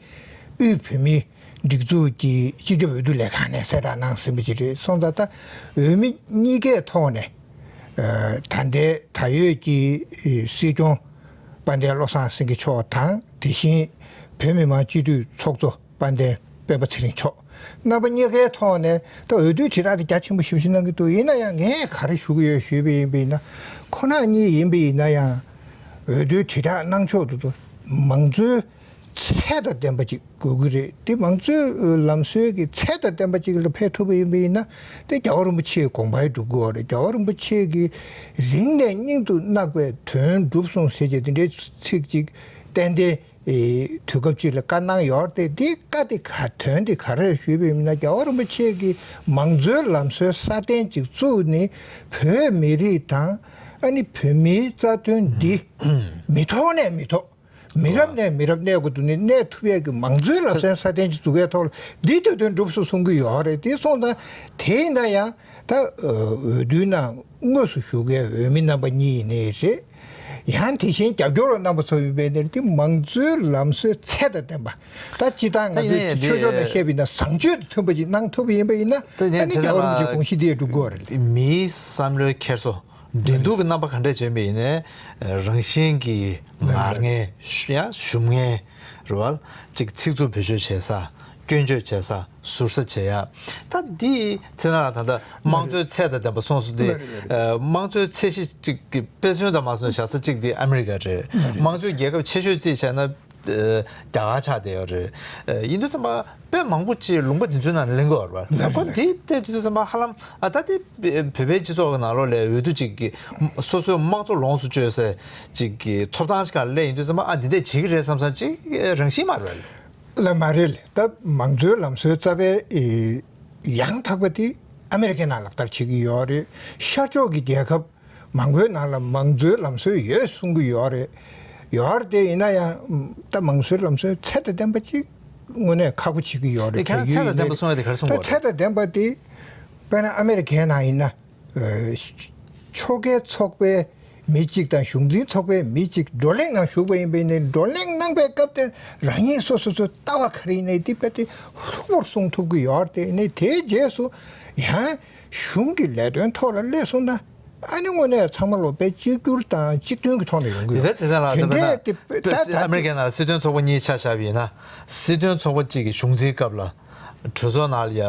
དབུས་བོད་མིའི་སྒྲིག་འཛུགས་ཀྱི་སྤྱི་ཁྱབ་འོས་བསྡུ་ལས་ཁང་ནས་གསལ་བསྒྲགས་གནང་ཟིན་པ་ཅིག་རེད། སོང་ཙང་ད་འོས་མི་གཉིས་ཀའི་ཐོག་ནས་ཨ་ད་ལྟའི་ད་ཡོད་ཀྱི་སྲིད་སྐྱོང་དཔལ་ལྡན་བློ་བཟང་སེང་གེ་མཆོག་དང་། དེ་བཞིན་བོད་མི་མང་སྤྱི་འཐུས་ཚོགས་གཙོ་དཔལ་ལྡན་སྤེན་པ་ཚེ་རིང་མཆོག་རྣམ་པ་གཉིས་ཀའི་ཐོག་ནས་ད་འོས་བསྡུའི་དྲིལ་བསྒྲགས་དེ་རྒྱ་ཆེན་པོ་ཞེ་པོ་ཞིག་གནང་གི་འདུག་ཡིན་ན་ཡང་ངས་ག་རེ་ཞུ་གི་ཡོད་ཞུས་པ་ཡིན་པ་ཡིན་ན། ཁོ་རང་གཉིས་ཡིན་པ་ཡིན་ན་ཡང་འོས་བསྡུའི་དྲིལ་བསྒྲགས་གནང་ཕྱོགས་དེ་ཚོ་མང་གཙོའི་ཚད་དང་ལྡན་པ་ཅིག་དགོས་ཀྱི་རེད། དེ་མང་གཙོའི་ལམ་སྲོལ་གྱི་ཚད་དང་ལྡན་པ་ཅིག་ལ་ཕེབས་ཐུབ་པ་ཡིན་པ་ཡིན་ན། དེ་རྒྱལ་བ་རིན་པོ་ཆེའི་དགོངས་པ་འགྲུབ་ཀྱི་ཡོད་རེད། རྒྱལ་བ་རིན་པོ་ཆེ་གིས་རིང་ནས་སྙིང་དུ་བརྣག་པའི་དོན་འགྲུབ་སོང་ཟེར་བྱས་དེ་འདྲའི་ཚིག་ཅིག་ཏན་ཏན་ཨེ་དུས་སྐབས་ཅིག་ལ་བཀའ་གནང་ཡོད་རེད་དེ། འདི་བཀའ་དེ་ག་དོན་དེ་ག་རེ་ཞུས་པ་ཡིན་ན། རྒྱལ་བ་རིན་པོ་ཆེ་གིས་མང་གཙོའི་ལམ་སྲོལ་སྲ་བརྟན་ཅིག་བཙུགས་ནས་བོད་མི་རིགས་དང་ཨ་ནི་བོད་མིའི་རྩ་དོན་འདི་མི་ཐོག་ནས་མི་ཐོག་མི་རབས་ནས་མི་རབས་གནས་དགོས་འདུག་ནས་གནས་ཐུབ་ཡས་ཀྱི་མང་གཙོའི་ལམ་སྲོལ་སྲ་བརྟན་ཅིག་འཛུགས་ཡས་ཐོག་ལ་འདི་དོན་དོན་འགྲུབ་སོང་གསུང་གི་ཡོད་རེད། དེ་སོང་ཙང་དེ་ཡིན་ན་ཡང་ད་འོས་བསྡུའི་ནང་དངོས་སུ་ཞུགས་མཁན་འོས་མི་རྣམ་པ་གཉིས་ཡིན་ནའི་རེད། ཡང་དེ་བཞིན་རྒྱབ་སྐྱོར་བ་རྣམ་པ་ཚོ་ཡིན་པའི་ནི་དེ་མང་གཙོའི་ལམ་སྲོལ་ཚད་དང་ལྡན་པ། ད་སྤྱི་བཏང་ང་ཚོའི་ཆོས་ཕྱོགས་ནས་བཤད་པ་ཡིན་ན་བཟང་སྤྱོད་དང་མཐུན་པ་ཅིག་གནང་ཐུབ་པ་ཡིན་པ་ཡིན་ན། ཨ་ནི་རྒྱལ་བ་རིན་པོ་ཆེའི་དགོངས་གཞི་འདི་ཡང་འགྲུབ་དགོས་པ་རེད། མིའི་བསམ་བློའི་འཁྱེར་སོ། འགྲན་བསྡུར་གྱི་རྣམ་པ་ག་འདྲས་བྱས་པ་ཡིན་ནའི་རང་བཞིན་གྱིས་ངར་མཁན་ཡང་ཞུམ་མཁན་རེད་བ། ཅིག་ཚིག་རྩུབ་བེད་སྤྱོད་བྱེད་ས། སྐྱོན་བརྗོད་བྱེད་ས། ཟུར་ཟ་བྱེད་ཡ། ད་འདི་ཚེ་ན་ལ་ད་ལྟ་དམངས་གཙོའི་ཚད་དང་ལྡན་པ་སོང་སོང་སྟེ། དམངས་གཙོའི་ཚད་གཞི་གཅིག་གི་དཔེ་མཚོན་དང་མ་སོང་བཞག་ས་གཅིག་དེ་ཨ་མི་རི་ཀ་རེད། དམངས་གཙོའི་རྒྱལ་ཁབ་ཆེ་ཤོས་རྩིས་བྱས་ན་རྒྱ་གར་ཆགས་བསྡད་ཡོད་རེད། ཡིན་དུས་ཙམ་པ་དཔེ་མང་པོ་ཅིག་ལུང་པ་འདི་ཚོའི་ནང་ལེན་གྱི་ཡོད་རེད་པ། ཁོ་འདི་བལྟས་དུས་ཙམ་པ་ཧ་ལམ་ཨ་ད་དེ་བོད་པའི་སྤྱི་ཚོགས་ཀྱི་ནང་ལོགས་ལ་འོས་བསྡུ་ཅིག་གི་སོ་སོའི་དམངས་གཙོ་ལོངས་སུ་སྤྱོད་སའི་ཅིག་གི་ཐོབ་ཐང་ཞིག་ག་སླེབས་ཡིན་དུས་ཙམ་པ་ཨ་འདི་འདྲས་བྱེད་ཀྱི་རེད་བསམ་བསམ་ཅིག་རང་བཞིན་མ་རེད། ལ་མ་རེད། ད་མང་གཙོའི་ལམ་སྲོལ་རྩ་བའི་ཨེ་ཡང་དག་པ་དེ་ཨ་མི་རི་ཀའི་ནང་ལག་བསྟར་བྱེད་ཀྱི་ཡོད་རེད། ཤར་ཕྱོགས་ཀྱི་རྒྱལ་ཁབ་མང་པོའི་ནང་ལ་མང་གཙོའི་ལམ་སྲོལ་ཡོད་གསུང་གི་ཡོད་རེད། ཡོད་རེད་དེ་ཡིན་ན་ཡང་ད་མང་གཙོའི་ལམ་སྲོལ་ཚད་དང་ལྡན་པ་ཅིག་དངོས་གནས་ཁག་པོ་བྱེད་ཀྱི་ཡོད་རེད། དེ་ཁྱེད་རང་ཚད་དང་ལྡན་པ་གསུང་ཡ་དེ་ག་རེ་གསུང་གི་ཡོད་རེད། ད་ཚད་དང་ལྡན་པ་དེ་དཔེར་ན་ཨ་མི་རི་ཀའི་ནང་ཡིན་ན་ཨེ་ཕྱོགས་འགལ་ཚོགས་པའི་ མི་གཅིག་དང་གཞུང་འཛིན་ཚོགས་པའི་མི་གཅིག་བགྲོ་གླེང་ནང་ཞུགས་པ་ཡིན་པས་ནི། བགྲོ་གླེང་གནང་པའི་སྐབས་དེར་རང་ཉིད་སོ་སོ་སོའི་ལྟ་བ་ག་རེ་ཡིན་ནའི་དེ་རྦད་དེ་ལྷུག་པོར་གསུང་ཐུབ་ཀྱི་ཡོད་རེད་དེ། ནི་དེའི་རྗེས་སུ་ཡང་གཞུང་གི་ལས་དོན་ཐོག་ལ་སླེབས་སོང་ན། ཨ་ནི་དངོས་གནས་ཚང་མ་ལོ་པའི་གཅིག་གྱུར་དང་གཅིག་མཐུན་གྱི་ཐོག་ནས་ཡོང་གི་ཡོད། དེ་ཚེ་ལ་དེ་འདྲའི་དེ་ད་ད་ཨ་མེ་རི་ཀའི་ནང་སྲིད་དོན་ཚོགས་པ་གཉིས་ཆ་བཞག་པ་ཡིན་ན། སྲིད་དོན་ཚོགས་པ་གཅིག་གི་གཞུང་འཛིན་སྐབས་ལ། གྲོས་ཚོགས་ནང་ལ་ཡ་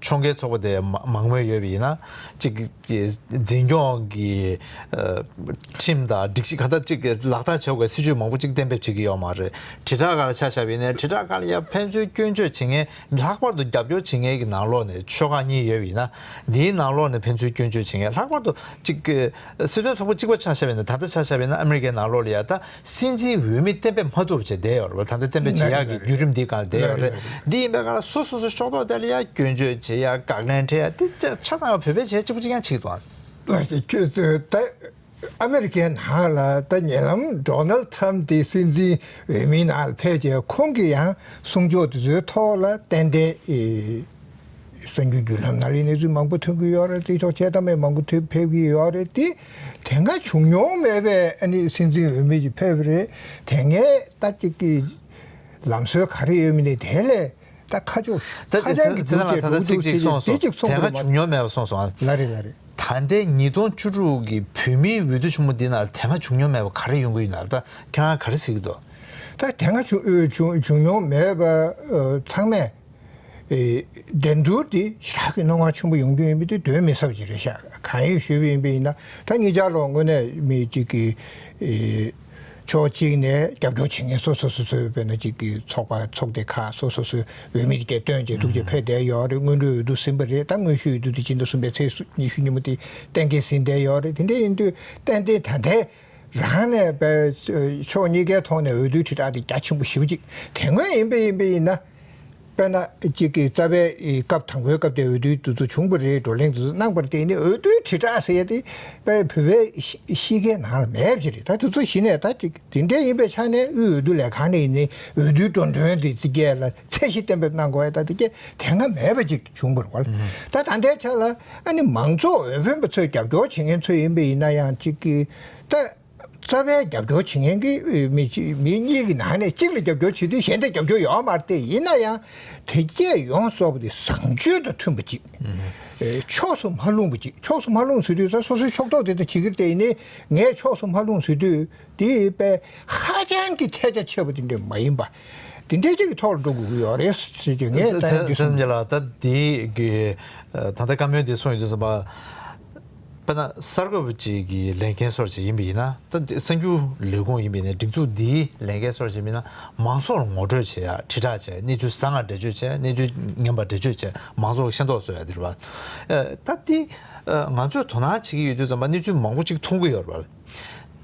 ཕྱོགས་འགལ་ཚོགས་པ་དེ་མ་མང་མོས་ཡོད་པ་ཡིན་ན། གཅིག་གི་འཛིན་སྐྱོང་གི་ཨ་ཁྲིམས་དང་སྒྲིག་གཞི་གང་ལྟར་གཅིག་གི་ལག་བསྟར་བྱེད་དགོས་སྲིད་ཇུས་མང་པོ་གཅིག་གཏན་འབེབས་བྱེད་ཀྱི་ཡོད་མ་རེད། དྲིལ་བསྒྲགས་སྒང་ལ་ཆ་བཞག་པ་ཡིན་ན། དྲིལ་བསྒྲགས་སྒང་ལ་ཡ་ཕན་ཚུན་སྐྱོན་བརྗོད་བྱེད་མཁན། ལྷག་པར་དུ་རྒྱབ་སྐྱོར་བྱེད་མཁན་གྱི་ནང་ལོགས་ནས་ཕྱོགས་ཁག་གཉིས་ཡོད་པ་ཡིན་ན། འདིའི་ནང་ལོགས་ནས་ཕན་ཚུན་སྐྱོན་བརྗོད་བྱེད་མཁན། ལྷག་པར་དུ་གཅིག་གི་སྲིད་དོན་ཚོགས་པ་གཅིག་པ་ཆ་བཞག་པ་ཡིན་ན། ད་ལྟ་ཆ་བཞག་པ་ཡིན་ན་ཨ་མེ་རི་ཀའི་ནང་ལོགས་ལ་ཡ་ད་སྲིད་འཛིན་འོས་མི་གཏན་འབེབས་མ་ཐུབ་པ་བྱས་བསྡད་ཡོད་རེད་བ། ད་ལྟ་གཏན་འབེབས་བྱེད་ཡག་གི་བརྒྱུད་རིམ་འདིའི་སྒང་ལ་བསྡད་ཡོད་རེད། འདི་ཡིན་པའི་སྒང་ལ་སོ་སོ་སོ་ཕྱོགས་གཏོགས་དེ་ལ་ཡ་སྐྱོན་བརྗོད་བྱེད་ཡ། དགག་ལན་འཕྲད་ཡ། འདི་ཆ་ཆ་ཚང་བ་བོད་པས་བྱས་གཅིག་པུ་གཅིག་རྐྱང་བྱེད་ཀྱི་འདུག་ཨ། ད་ཨ་མེ་རི་ཀའི་ནང་ལ་ད་ཉེ་ལམ་ཌོ་ནལ་ཊམ་དེ་སྲིད་འཛིན་འོས་མིའི་ནང་ལ་ཕེབས་རྗེས། ཁོང་གིས་ཡང་གསུང་ཕྱོགས་དེ་ཚོའི་ཐོག་ལ་ཏན་ཏན་ཨེ་གསར་འགྱུར་བརྒྱུད་ལམ་ནང་ལ་གནས་ཚུལ་མང་པོ་ཐོན་གྱི་ཡོད་རེད། དེ་ཕྱོགས་ཆེ་ཐ་མའི་མང་པོ་ཐོན་ཕེབས་ཀྱི་ཡོད་རེད། དེ་དེ་སྔ་བྱུང་མྱོང་མེད་པའི་ཨ་ནི་སྲིད་འཛིན་འོས་མི་ཅིག་ཕེབས་པ་རེད། དེ་སྔའི་ད་ཅིག་གི་ལམ་སྲོལ་ག་རེ་ཡོད་མེད་ནི་དེ་ལས་ད་ཁ་ཕྱོགས་ད་ཧ་ཅང་གི་ཚེ་ཚེ་རྒྱུགས་ལ་ད་ལྟ་ཚིག་གཅིག་གཅིག་གསུངས་སོང་། དེ་གཅིག་གསུངས་དེ་སྔ་དགོས་མ་བྱུང་མྱོང་མེད་པ་གསུངས་སོང་ཨ། ལ་རེད་ལ་རེད། ད་ལྟའི་ཉིས་སྟོང་བཅུ་དྲུག་གི་བོད་མིའི་འོས་བསྡུ་ཆེན་མོ་འདི་ནང་ལ་དེ་སྔ་བྱུང་མྱོང་མེད་པ་ག་རེ་ཡོང་གི་ཡོད་ན། ད་ཁྱེད་རང་ག་རེ་ཟེར་གྱི་འདུག་ད་དེ་སྔ་བྱུང་བྱུང་བྱུང་མྱོང་མེད་པ་ཚང་མས་འགྲན་བསྡུར་འདི་ཞེ་དྲག་གི་གནོད་འགོག་ཆེན་པོ་ཡོང་རྒྱུ་ཡིན་པ་འདི་གདོན་མི་ཟ་བ་ཅིག་རེད་ཤག་གང་ཡིན་ཞུས་པ་ཡིན་པ་ཡིན་ན། ད་ཉེ་ཆར་ལོ་དངོས་གནས་མི་གཅིག་གིས་ཕྱོགས་གཅིག་ནས་རྒྱབ་སྐྱོར་བྱེད་མཁན་སོ་སོ་སོ་སོའི་དཔེར་ན་གཅིག་གི་ཚོགས་པ་ཚོགས་སྡེ་ཁག་སོ་སོ་སོའི་འོས་མི་དེ་གས་བཏོན་བྱས་འདུག་ཅེས་ཕེབས་བསྡད་ཡོད་རེད། སྔོན་འགྲོའི་འོས་བསྡུ་ཟིན་པ་རེད། ད་དངོས་ཤུགས་འོས་བསྡུ་དེ་ཕྱི་ཟླ་གསུམ་པའི་ཚེས་ཉི་ཤུ་ཉིན་མོ་དེ་གཏན་འཁེལ་ཟིན་བསྡད་ཡོད་རེད། དེ་འདྲ་ཡིན་དུས་ཏན་ཏན་ད་ལྟའི་རང་ནས་པའི་ཕྱོགས་གཉིས་ཀའི་ཐོག་ནས་འོས་བསྡུའི་དྲིལ་བསྒྲགས་དེ་རྒྱ་ཆེན་པོ་ཞེ་པོ་ཅིག་དེ་སྔོན་ཡིན་པ་ཡིན་པ་ཡིན་ན། དཔེར་ན་གཅིག་གི་རྩ་བའི་སྐབས་དང་པོའི་སྐབས་དེ་འོས་བསྡུའི་དུས་ཚོད་བྱུང་བ་རེད། བགྲོ་གླེང་དུས་ཚོད་གནང་བ་རེད། དེ་ནི་འོས་བསྡུའི་དྲིལ་བསྒྲགས་ཟེར་ཡ་དེ་དཔེ་བོད་པའི་གཤིས་ཀའི་ནང་ལ་མེད་པ་ཅིག་རེད། ད་དུས་ཚོད་གཞི་ནས་ད་ཅིག་དེ་འདྲ་ཡིན་པའི་ཆ་ནས་དབུས་འོས་བསྡུ་ལས་ཁང་ནས་ཡིན་ནའི་འོས་བསྡུའི་འགྲོ་གྲོན་དེ་ཚིག་སྐད་ལ་ཚད་གཞི་གཏན་འབེབས་གནང་དགོས་ཡ་ད་དེ་སྐད་དེ་སྔ་མེད་པ་ཅིག་བྱུང་བ་རེད་བ། ད་ད་ལྟའི་ཆ་ལ་ཨ་ནི་མང་ཚོགས་འོས་འཕེན་པ་ཚོས་རྒྱབ་སྐྱོར་བྱེད་མཁན་ཚོ་ཡིན་པ་ཡིན་ན་ཡང་ཅིག་གི་ད། རྩ་བའི་རྒྱབ་སྐྱོར་བྱེད་མཁན་གྱི་མི་གཅིག་མི་གཉིས་ཀྱི་ནང་ནས་གཅིག་ལ་རྒྱབ་སྐྱོར་བྱེད་དུས་གཞན་དེ་རྒྱབ་སྐྱོར་ཡོད་མ་རེད་དེ། ཡིན་ན་ཡང་དེ་སྐད་ཡོངས་རྫོགས་པ་དེ་བཟང་སྤྱོད་དང་མཐུན་པ་ཅིག་ཨེ་ཕྱོགས་སུ་མ་ལྷུང་བ་ཅིག་ཕྱོགས་སུ་མ་ལྷུང་ཟེར་དུས་ད་སོ་སོའི་ཕྱོགས་གཏོགས་དེ་ལྟར་བྱེད་ཀྱི་རེད་དེ། ཡིན་ནའི་ངས་ཕྱོགས་སུ་མ་ལྷུང་ཟེར་དུས་དེ་དཔེ་ཧ་ཅང་གི་ཐལ་ཆ་ཆེ་བ་དེ་འདྲ་མ་ཡིན་པ། དེ་འདྲའི་ཅིག་གི་ཐོག་ལ་འགྲོ་དགོས་ཀྱི་ཡོད་རེད་ཟེར་གྱི་ངས་ད་ཡང་འདི་གསུངས། ལ་ད་འདི་གི་ད་ལྟ་བཀའ་མོལ་འདི་གསུངས་ཡོད་དུས་ཙམ་པ། དཔེར་ན་གསར་འགོད་པ་ཅིག་གི་ལས་འགན་སོགས་ཅིག་ཡིན་པ་ཡིན་ན། ད་གསར་འགྱུར་ལས་ཁུངས་ཡིན་པ་ཡིན་ན། སྒྲིག་འཛུགས་འདིའི་ལས་འགན་སོགས་ཅིག་ཡིན་ན། མང་ཚོགས་ལ་ངོ་སྤྲོད་བྱེད་ཡ། དྲིལ་བསྒྲགས་བྱེད་ཡ། གནས་ཚུལ་བཟང་ང་འགྲེལ་བརྗོད་བྱེད་ཡ། གནས་ཚུལ་ངན་པ་འགྲེལ་བརྗོད་བྱེད་ཡ། མང་ཚོགས་ཤེས་རྟོགས་བཟོ་ཡ་དེ་རེད་པ། ཨ་ད་འདི་ཨ་ང་ཚོས་དོ་སྣང་བྱེད་ཀྱི་ཡོད་དུས་ཙམ་པ་གནས་ཚུལ་མང་པོ་ཅིག་མཐོང་གི་ཡོད་རེད་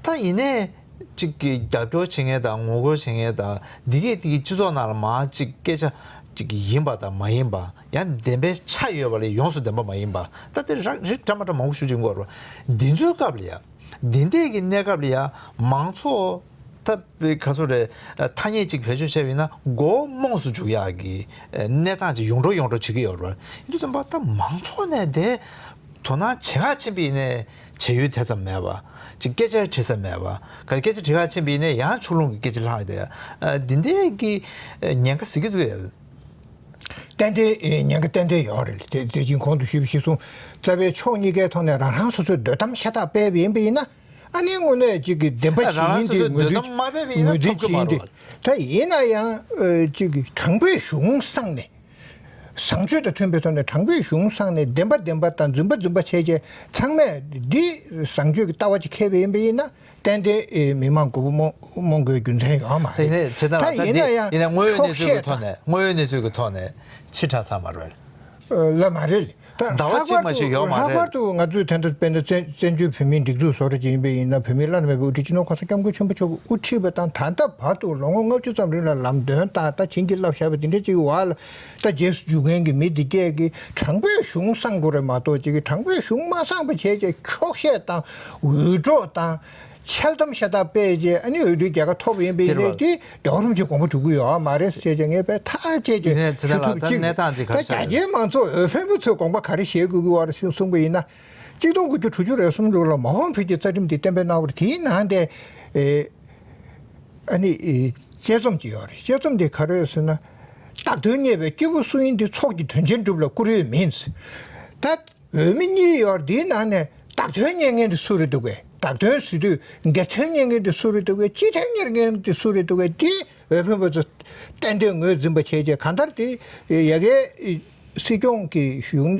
པ། ད་ཡིན་ནའི་གཅིག་གི་རྒྱབ་སྐྱོར་བྱེད་མཁན་དང་ངོ་རྒོལ་བྱེད་མཁན་དང་འདི་གས་འདི་གི་སྤྱི་ཚོགས་ནང་ལ་མར་གཅིག་སྐད་ཆ་གཅིག་ཡིན་པ་དང་མ་ཡིན་པ། ཡང་བདེན་པའི་ཆ་ཡོད་པ་ལས་ཡོངས་སུ་བདེན་པ་མ་ཡིན་པ། ད་དེ་ར་རིགས་འདྲ་མ་འདྲ་མང་པོ་ཞིག་ཡོང་གི་ཡོད་རེད་པ། འདི་ཚོའི་སྐབས་ལ་ཡ་འདི་འདྲས་ཀྱི་གནས་སྐབས་ལ་ཡ་མང་ཚོགས་ད་ག་ཚོད་རེད། ཐ་སྙད་ཅིག་བེད་སྤྱོད་བྱས་པ་ཡིན་ན་མགོ་རྨོངས་སུ་འཇུག་ཡག་གི་གནས་སྟངས་ཅིག་ཡོང་འགྲོ་ཡོང་འགྲོ་བྱེད་ཀྱི་ཡོད་རེད་པ། ཡིན་དུས་ཙམ་པ་ད་མང་ཚོགས་ནས་དེ་དོ་སྣང་བྱེད་ག་ཕྱིན་པ་ཡིན་ནའི་བྱེད་ཡུལ་དེ་ཙམ་མེད་པ། ཅིག་སྐད་ཆ་དྲི་ས་མེད་པ། ག་སྐད་ཆ་དྲི་ག་ཕྱིན་པ་ཡིན་ནའི་ཡང་ཕྱོགས་ལྷུང་གི་སྐད་ཆ་ལྷག་དེ། ཨ་འདི་འདྲས་ཀྱི་ཉེན་ཁ་ཟེར་གྱི་འདུག་ཨེ། ཏན་ཏན་ཨེ་ཉེན་ཁ་ཏན་ཏན་ཡོད་རེད། དེ་དེ་བཞིན་གོང་དུ་ཞུས་པ་གཞིར་བཟུང་རྩ་བའི་ཕྱོགས་གཉིས་ཀའི་ཐོག་ནས་རང་རང་སོ་སོའི་འདོད་གཏམ་ཤ་སྟག་སྤེལ་བ་ཡིན་པ་ཡིན་ན། ཨ་ནི་དངོས་གནས་ཅིག་གི་བདེན་པ་ཨ་ཇི་རང་ཡིན་སོ་ཏེ་སོའི་ངོས་འདོད་འཛིན་གཏམ་མ་སྤེལ་བ་ཡིན་ན་ངོས་འཛིན་ཐོབ་ཀྱི་ཇི་མ་ཡིན་ཏེ། རེད། ད་ཡིན་ན་ཡང་ཨ་ཅིག་གི་དྲང་པོའི་གཞུང་བསྲངས་ནས། བཟང་སྤྱོད་དང་མཐུན་པའི་ཐོག་ནས་དྲང་པོའི་གཞུང་བསྲངས་ནས་བདེན་པ་བདེན་པ་དང་རྫུན་པ་རྫུན་པ་བྱས་རྗེས་ཚང་མས་འདི་བཟང་སྤྱོད་ཀྱི་ལྟ་བ་ཅིག་འཁྱེར་བ་ཡིན་པ་ཡིན་ན། ཏན་ཏན་ཨེ་མི་མང་མགོ་བོ་རྨོངས་རྨོངས་དགོས་རྒྱུ་མཚན་ཡོད་མ་རེད། ཡིན་ནའི་བྱེད་སྟངས་ད་ལ་ད་ཡིན་ན་འདི་ཡང་ཡིན་ནའི་དངོས་ཡོད་གནས་ཚུལ་གྱི་ཐོག་ནས་དངོས་ཡོད་གནས་ཚུལ་གྱི་ཐོག་ནས་ཕྱི་དྲགས་ཚར་མ་རེད། ལ་མ་རེད། ད་ཟླ་བ་ལྷག་གཅིག་པར་མ་ཞིག་དུ་ཡོད་མ་ལྷག་རེད། པར་དུ་ང་ཚོས་ད་ལྟ་དཔེར་ན་བཙན་བཙན་བྱོལ་བོད་མིའི་སྒྲིག་འཛུགས་བཟོ་འདྲ་ཅིག་ཡིན་པ་ཡིན་ན། བོད་མིའི་བླ་ན་མེད་པའི་དབུ་ཁྲིད་སྤྱི་ནོར་གོང་ས་སྐྱབས་མགོན་ཆེན་པོ་མཆོག་གིས་དབུ་ཁྲིད་པ་དང་། ད་ལྟ་བར་དུ་ལོ་ངོ་ལྔ་བཅུ་ཙམ་རིང་ལ་ལམ་སྟོན་དང་ད་བྱིན་གྱིས་བརླབས་བཞག་པ་འདི་འདྲ་ཅིག་བར་ལ་ད་རྗེས་སུ་འཇུག་མཁན་གྱི་མི་འདི་སྐད་ཀྱིས་དྲང་པོའི་གཞུང་བསྲང་དགོས་རེད་མ་གཏོགས། ཅིག་གིས་དྲང་པོའི་གཞུང་མ་བསྲངས་པ་བྱས་རྗེས་འཁྱོག་བཤད་དང་འུད་སྒྲོག་དང་འཆལ་གཏམ་ཤ་སྟག་སྤེལ་རྗེས་ཨ་ནི་འོས་བསྡུའི་རྒྱལ་ཁ་ཐོབ་ཡིན་པ་ཡིན་ནའི་དེ་རྒྱལ་བ་རིན་པོ་ཆེ་དགོངས་པ་འགྲོ་གི་ཡོད་མ་རེད་ཟེར་བྱས་ངས་དཔེ་ཐག་བཅད་ཀྱི་ཡིན་ནའི་ཚེ་ཞུ་ཐབས་ད་གཅིག་ལྟ་གནས་སྟངས་ཅིག་ག་རེ་ཆགས་ད་རྒྱ་ཆེའི་མང་ཚོགས་འོས་འཕེན་པ་ཚོས་དགོངས་པ་ག་རེ་བཞེས་དགོས་ཀྱི་ཡོད་རེད་གསུངས་པ་ཡིན་ན། གཅིག་སྟོང་དགུ་བརྒྱ་དྲུག་ཅུ་རེ་གསུམ་ལོ་ལ་མ་འོངས་བོད་ཀྱི་རྩ་ཁྲིམས་དེ་གཏན་འབེབས་གནང་བ་རེད། དེའི་ནང་དེ་ཨ་ནི་དཔྱད་རྩོམ་ཅིག་ཡོད་རེད། དཔྱད་རྩོམ་དེ་ག་རེ་ཡོད་ཟེར་ན། བདག་དོན་གཉེར་བའི་སྐྱེས་བུ་སུ་ཡིན་དེ་ཚོགས་ཀྱི་དོན་ཆེན་སྒྲུབ་ལ་བཀུར་འོས་མིན། ད་འོས་མི་གཉིས་ཡོད་རེད། དེའི་ནང་ནས་བདག་དོན་གཉེར་མཁན་དེ་སུ་རེད་འདུག་གས། བདག་དོན་ཟེར་དུས་སྒེར་དོན་གཉེར་མཁན་དེ་སུ་རེད་འདུག་གས། སྤྱི་དོན་གཉེར་མཁན་དེ་སུ་རེད་འདུག་གས། དེ་འོས་འཕེན་པ་ཚོ་ཏན་ཏན་ངོས་འཛིན་པ་བྱས་རྗེས། གང་ལྟར་དེ་ཡ་གིའི་སྲིད་སྐྱོང་གི་གཞུང་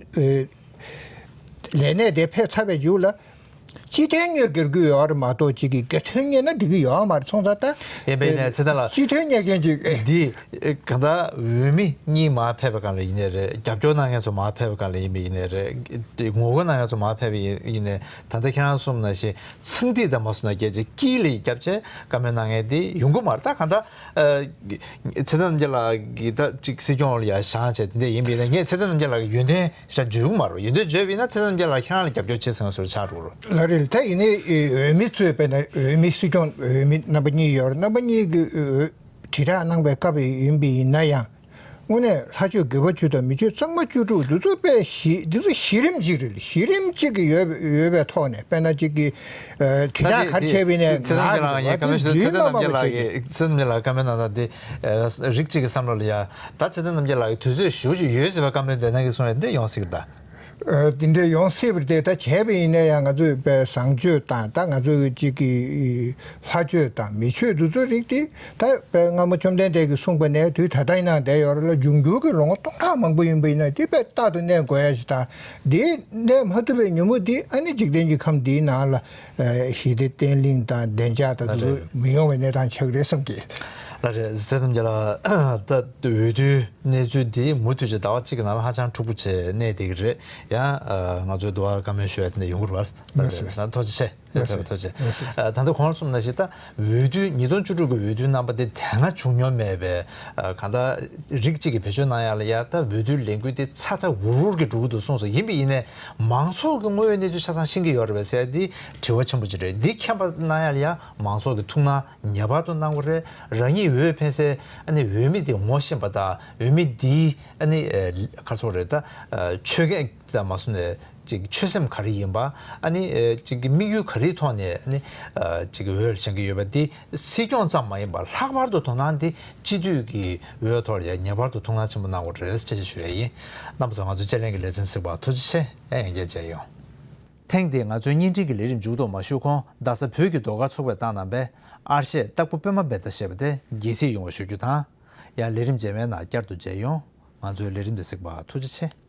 ལས་གནས་དེ་ཕེབས་ཚར་བའི་མཇུག་ལ། སྤྱི་དོན་གཉེར་དགོས་ཀྱི་ཡོད་རེད་མ་གཏོགས་གཅིག་གིས་སྒེར་དོན་གཉེར་ན་འགྲིག་གི་ཡོད་མ་རེད། སོང་ཙང་ད་ཡིན་པས་ནས་ཚེ་ཐར་ལགས། སྤྱི་དོན་གཉེར་མཁན་གཅིག་ཨེ། འདི་ཨེ་གང་ལྟར་འོས་མི་གཉིས་མར་ཕེབས་པའི་སྒང་ལ་ཡིན་ནའི་རེད། རྒྱབ་སྐྱོར་གནང་མཁན་ཚོ་མར་ཕེབས་པའི་སྒང་ལ་ཡིན་པ་ཡིན་ནའི་རེད། ངོ་རྒོལ་གནང་མཁན་ཚོ་མར་ཕེབས་པ་ཡིན་ཡིན་ནའི། ད་ལྟ་ཁྱེད་རང་གསུངས་ནང་བཞིན་ཚངས་ཐིག་དང་མ་སོང་ན་རྒྱལ་ཆེ་དཀྱིལ་ལ་བརྒྱབ་བྱས་བཀའ་མོལ་གནང་མཁན་དེ་ཡོང་གི་མ་རེད། ད་གང་ལྟར་ཨ་ཚེ་བརྟན་རྣམ་རྒྱལ་ལགས་ཀྱིས་ད་ཅིག་སྲིད་སྐྱོང་ལ་ཡར་བཞེངས་བྱས་དེ་འདྲ་ཡིན་པ་ཡིན་ན། ངས་ཚེ་བརྟན་རྣམ་རྒྱལ་ལགས་ཀྱི་ཡོན་ཏན་ཞེ་དྲག་བརྗོད་ཀྱི་མ་རེད། ཡོན་ཏན་བརྗོད་པ་ཡིན་ན་ཚེ་བརྟན་རྣམ་རྒྱལ་ལགས་ཁྱེད་རང་ལ་རྒྱབ་སྐྱོར་བྱེད་ཟེར་བ་བཟོ་འདྲ་ཆགས་འགྲོ་གི་རེད། ལགས་རེད། ད་ཡིན་ནའི་འོས་མི་ཚོས་དཔེར་ན་འོས་མི་སྲིད་སྐྱོང་འོས་མི་རྣམ་པ་གཉིས་ཡོད་རེད། རྣམ་པ་གཉིས་ཀྱིས་འོས་དྲིལ་བསྒྲགས་གནང་པའི་སྐབས་ཡིན་པ་ཡིན་ན་ཡང་། དངོས་གནས་ལྷ་ཆོས་དགེ་བ་བཅུ་དང་མི་ཆོས་གཙང་མ་བཅུ་དྲུག་འདི་ཚོ་དཔེ་གཞི་འདི་ཚོ་གཞི་རིམ་གཅིག་རེད། གཞི་རིམ་གཅིག་གི་ཡོད་ཡོད་པའི་ཐོག་ནས། དཔེར་ན་གཅིག་གི་ཨ་དྲིལ་བསྒྲགས་ག་རེ་བྱས་པ་ཡིན་ནའི་ཚེ་བརྟན་རྣམ་རྒྱལ་ལགས་ངས་བཀའ་མོལ་ཞུ། ཚེ་བརྟན་རྣམ་རྒྱལ་ལགས་ཀྱིས་ཚེ་བརྟན་རྣམ་རྒྱལ་ལགས་བཀའ་མོལ་གནང་སྟངས་འདི་ཨ་རིགས་གཅིག་གི་བསམ་བློ་ལ་ཡ། ད་ཚེ་བརྟན་རྣམ་རྒྱལ་ལགས་ཀྱིས་དུས་ཚོད་ཞེ་པོ་ཅིག་ཡོལ་ཟིན་པའི་བཀའ་མོལ་འདི་གནང་གི་གསུངས་ཡ་འདི་ཡོང་སྲིད་པ་རེད་ད། ཨ་འདི་འདྲ་ཡོང་སྲིད་པ་རེད་དེ། ད་བྱས་པ་ཡིན་ན་ཡང་ང་ཚོས་དཔེ་བཟང་སྤྱོད་དང་། ད་ང་ཚོ་གཅིག་གི་ལྷ་ཆོས་དང་མི་ཆོས་འདི་ཚོ་རིགས་དེ་ད་དཔེ་སྔ་མོ་བཅོམ་ལྡན་འདས་ཀྱིས་གསུངས་པ་ནས་དུས་ད་ལྟ་ཡིན་ན་བསྡད་ཡོད་རེད་ལ། འབྱུང་འགྱུར་གྱི་ལོ་ངོ་སྟོང་ཕྲག་མང་པོ་ཡིན་པ་ཡིན་ན་དེ་དཔེ་རྟག་ཏུ་གནས་དགོས་ཡ་ཞིག་དང་། དེ་གནས་མ་ཐུབ་པའི་ཉིན་མོ་དེ་ཨ་ནི་འཇིག་རྟེན་གྱི་ཁམས་འདིའི་ནང་ལ་ཨ་ཞི་བདེ་བརྟན་ལྷིང་དང་བདེ་འཇགས་དང་འདི་ཚོ་མི་ཡོང་བའི་གནས་སྟངས་ཆགས་ཀྱི་རེད་བསམ་གི། ལགས་རེད། ཚེ་བརྟན་རྣམ་རྒྱལ་ལགས། ད་འོས་བསྡུའི་གནས་ཚུལ་འདི་མུ་མཐུད་ཀྱི་ཟླ་བ་གཅིག་གི་ནང་ལ་ཧ་ཅང་འཁྲུག་པོ་བྱས་གནས་བསྡད་ཀྱི་རེད། ཡང་ཨ་ང་ཚོའི་འདུག་བ་བཀའ་མོལ་ཞུ་ཡ་དེ་འདྲ་ཡོང་གི་རེད་བ། ལགས་རེད། ད་ཐུགས་རྗེ་ཆེ། ལགས་རེད། ཐུགས་རྗེ་ཆེ། ཨ་ད་ལྟ་གོང་ལ་གསུངས་ནང་བཞིན་ད་འོས་བསྡུ་ཉིས་སྟོང་བཅུ་དྲུག་གི་འོས་བསྡུའི་རྣམ་པ་དེ་དེ་སྔ་བྱུང་མྱོང་མེད་པའི་ཨ་གང་ལྟར་རིགས་གཅིག་གིས་བེད་སྤྱོད་གནང་ཡ་ལ་ཡ། ད་འོས་བསྡུའི་ལས་འགུལ་དེ་ཚ་ཚ་འུར་འུར་གྱིས་འགྲོ་གི་འདུག་གསུངས་སོང་། ཡིན་པ་ཡིན་ནའི་མང་ཚོགས་ཀྱིས་དངོས་ཡོད་གནས་ཚུལ་ཆ་ཚང་ཤེས་ཀྱི་ཡོད་རེད་པས་ཟེར་ཡ་འདི་དྲི་བ་ཆེན་པོ་ཅིག་རེད། འདི་མཁྱེན་པ་གནང་ཡ་ལ་ཡ་མང་ཚོགས་ཀྱི་ཐུགས་སྣང་ངེས་པར་དུ་གནང་དགོས་རེད། རང་ཉིད་འོས་འཕེན་སའི་ཨ་ནི་འོས་མི་དེ་ངོ་ཤེས་པ་དང་། འོས་མི་དེའི་ཨ་ནི་ཨ་ག་རེ་ཟེར་དགོས་རེད། ད་ཨ་ཆོས་སྐད་དང་མ་སོང་ནས་ཅིག་ཆོད་སེམས་ག་རེ་ཡིན་པ། ཨ་ནི་ཨ་ཅིག་དམིགས་ཡུལ་ག་རེའི་ཐོག་ནས་ཨ་ནི་ཨ་ཅིག་འོས་ལ་བཞེངས་ཀྱི་ཡོད་པ་དེ། སྲིད་སྐྱོང་ཙམ་མ་ཡིན་པར་ལྷག་པར་དུ་དོ་སྣང་དེ་སྤྱི་འཐུས་ཀྱི་འོས་ཐོག་ལ་ཡང་ངེས་པར་དུ་ཐུགས་སྣང་ཆེན་པོ་གནང་དགོས་རེད་ཅེས་ཞུ་ཡ་ཡིན། རྣམ་པ་ཚོ་ང་ཚོའི་དཔྱད་གླེང་གི་ལེ་ཚན་གཟིགས་པར་ཐུགས་རྗེ་ཆེ། ཡང་ཡང་བསྐྱར་མཇལ་ཡོང་། ཐེངས་འདིའི་ང་ཚོའི་བརྙན་འཕྲིན་གྱི་ལས་རིམ་མཇུག་ཐོག་མ་ཞུས་གོང་རྡ་ས་བོད་ཀྱི་ཟློས་གར་ཚོགས་པས་བཏང་གནང་པའི་ཨར་གཞས་སྟག་ཕུ་པད་མ་བཛྲ་ཞེས་པ་དེ་རྒྱལ་སྲིད་ཡོང་བ་ཞུ་རྒྱུ་དང་། ཡང་ལས་རིམ་རྗེས་མའི་ནང་བསྐྱར་དུ་མཇལ་ཡོང་། ང་ཚོའི་ལས་རིམ་འདི་གཟིགས་པར་ཐུགས་རྗེ་ཆེ།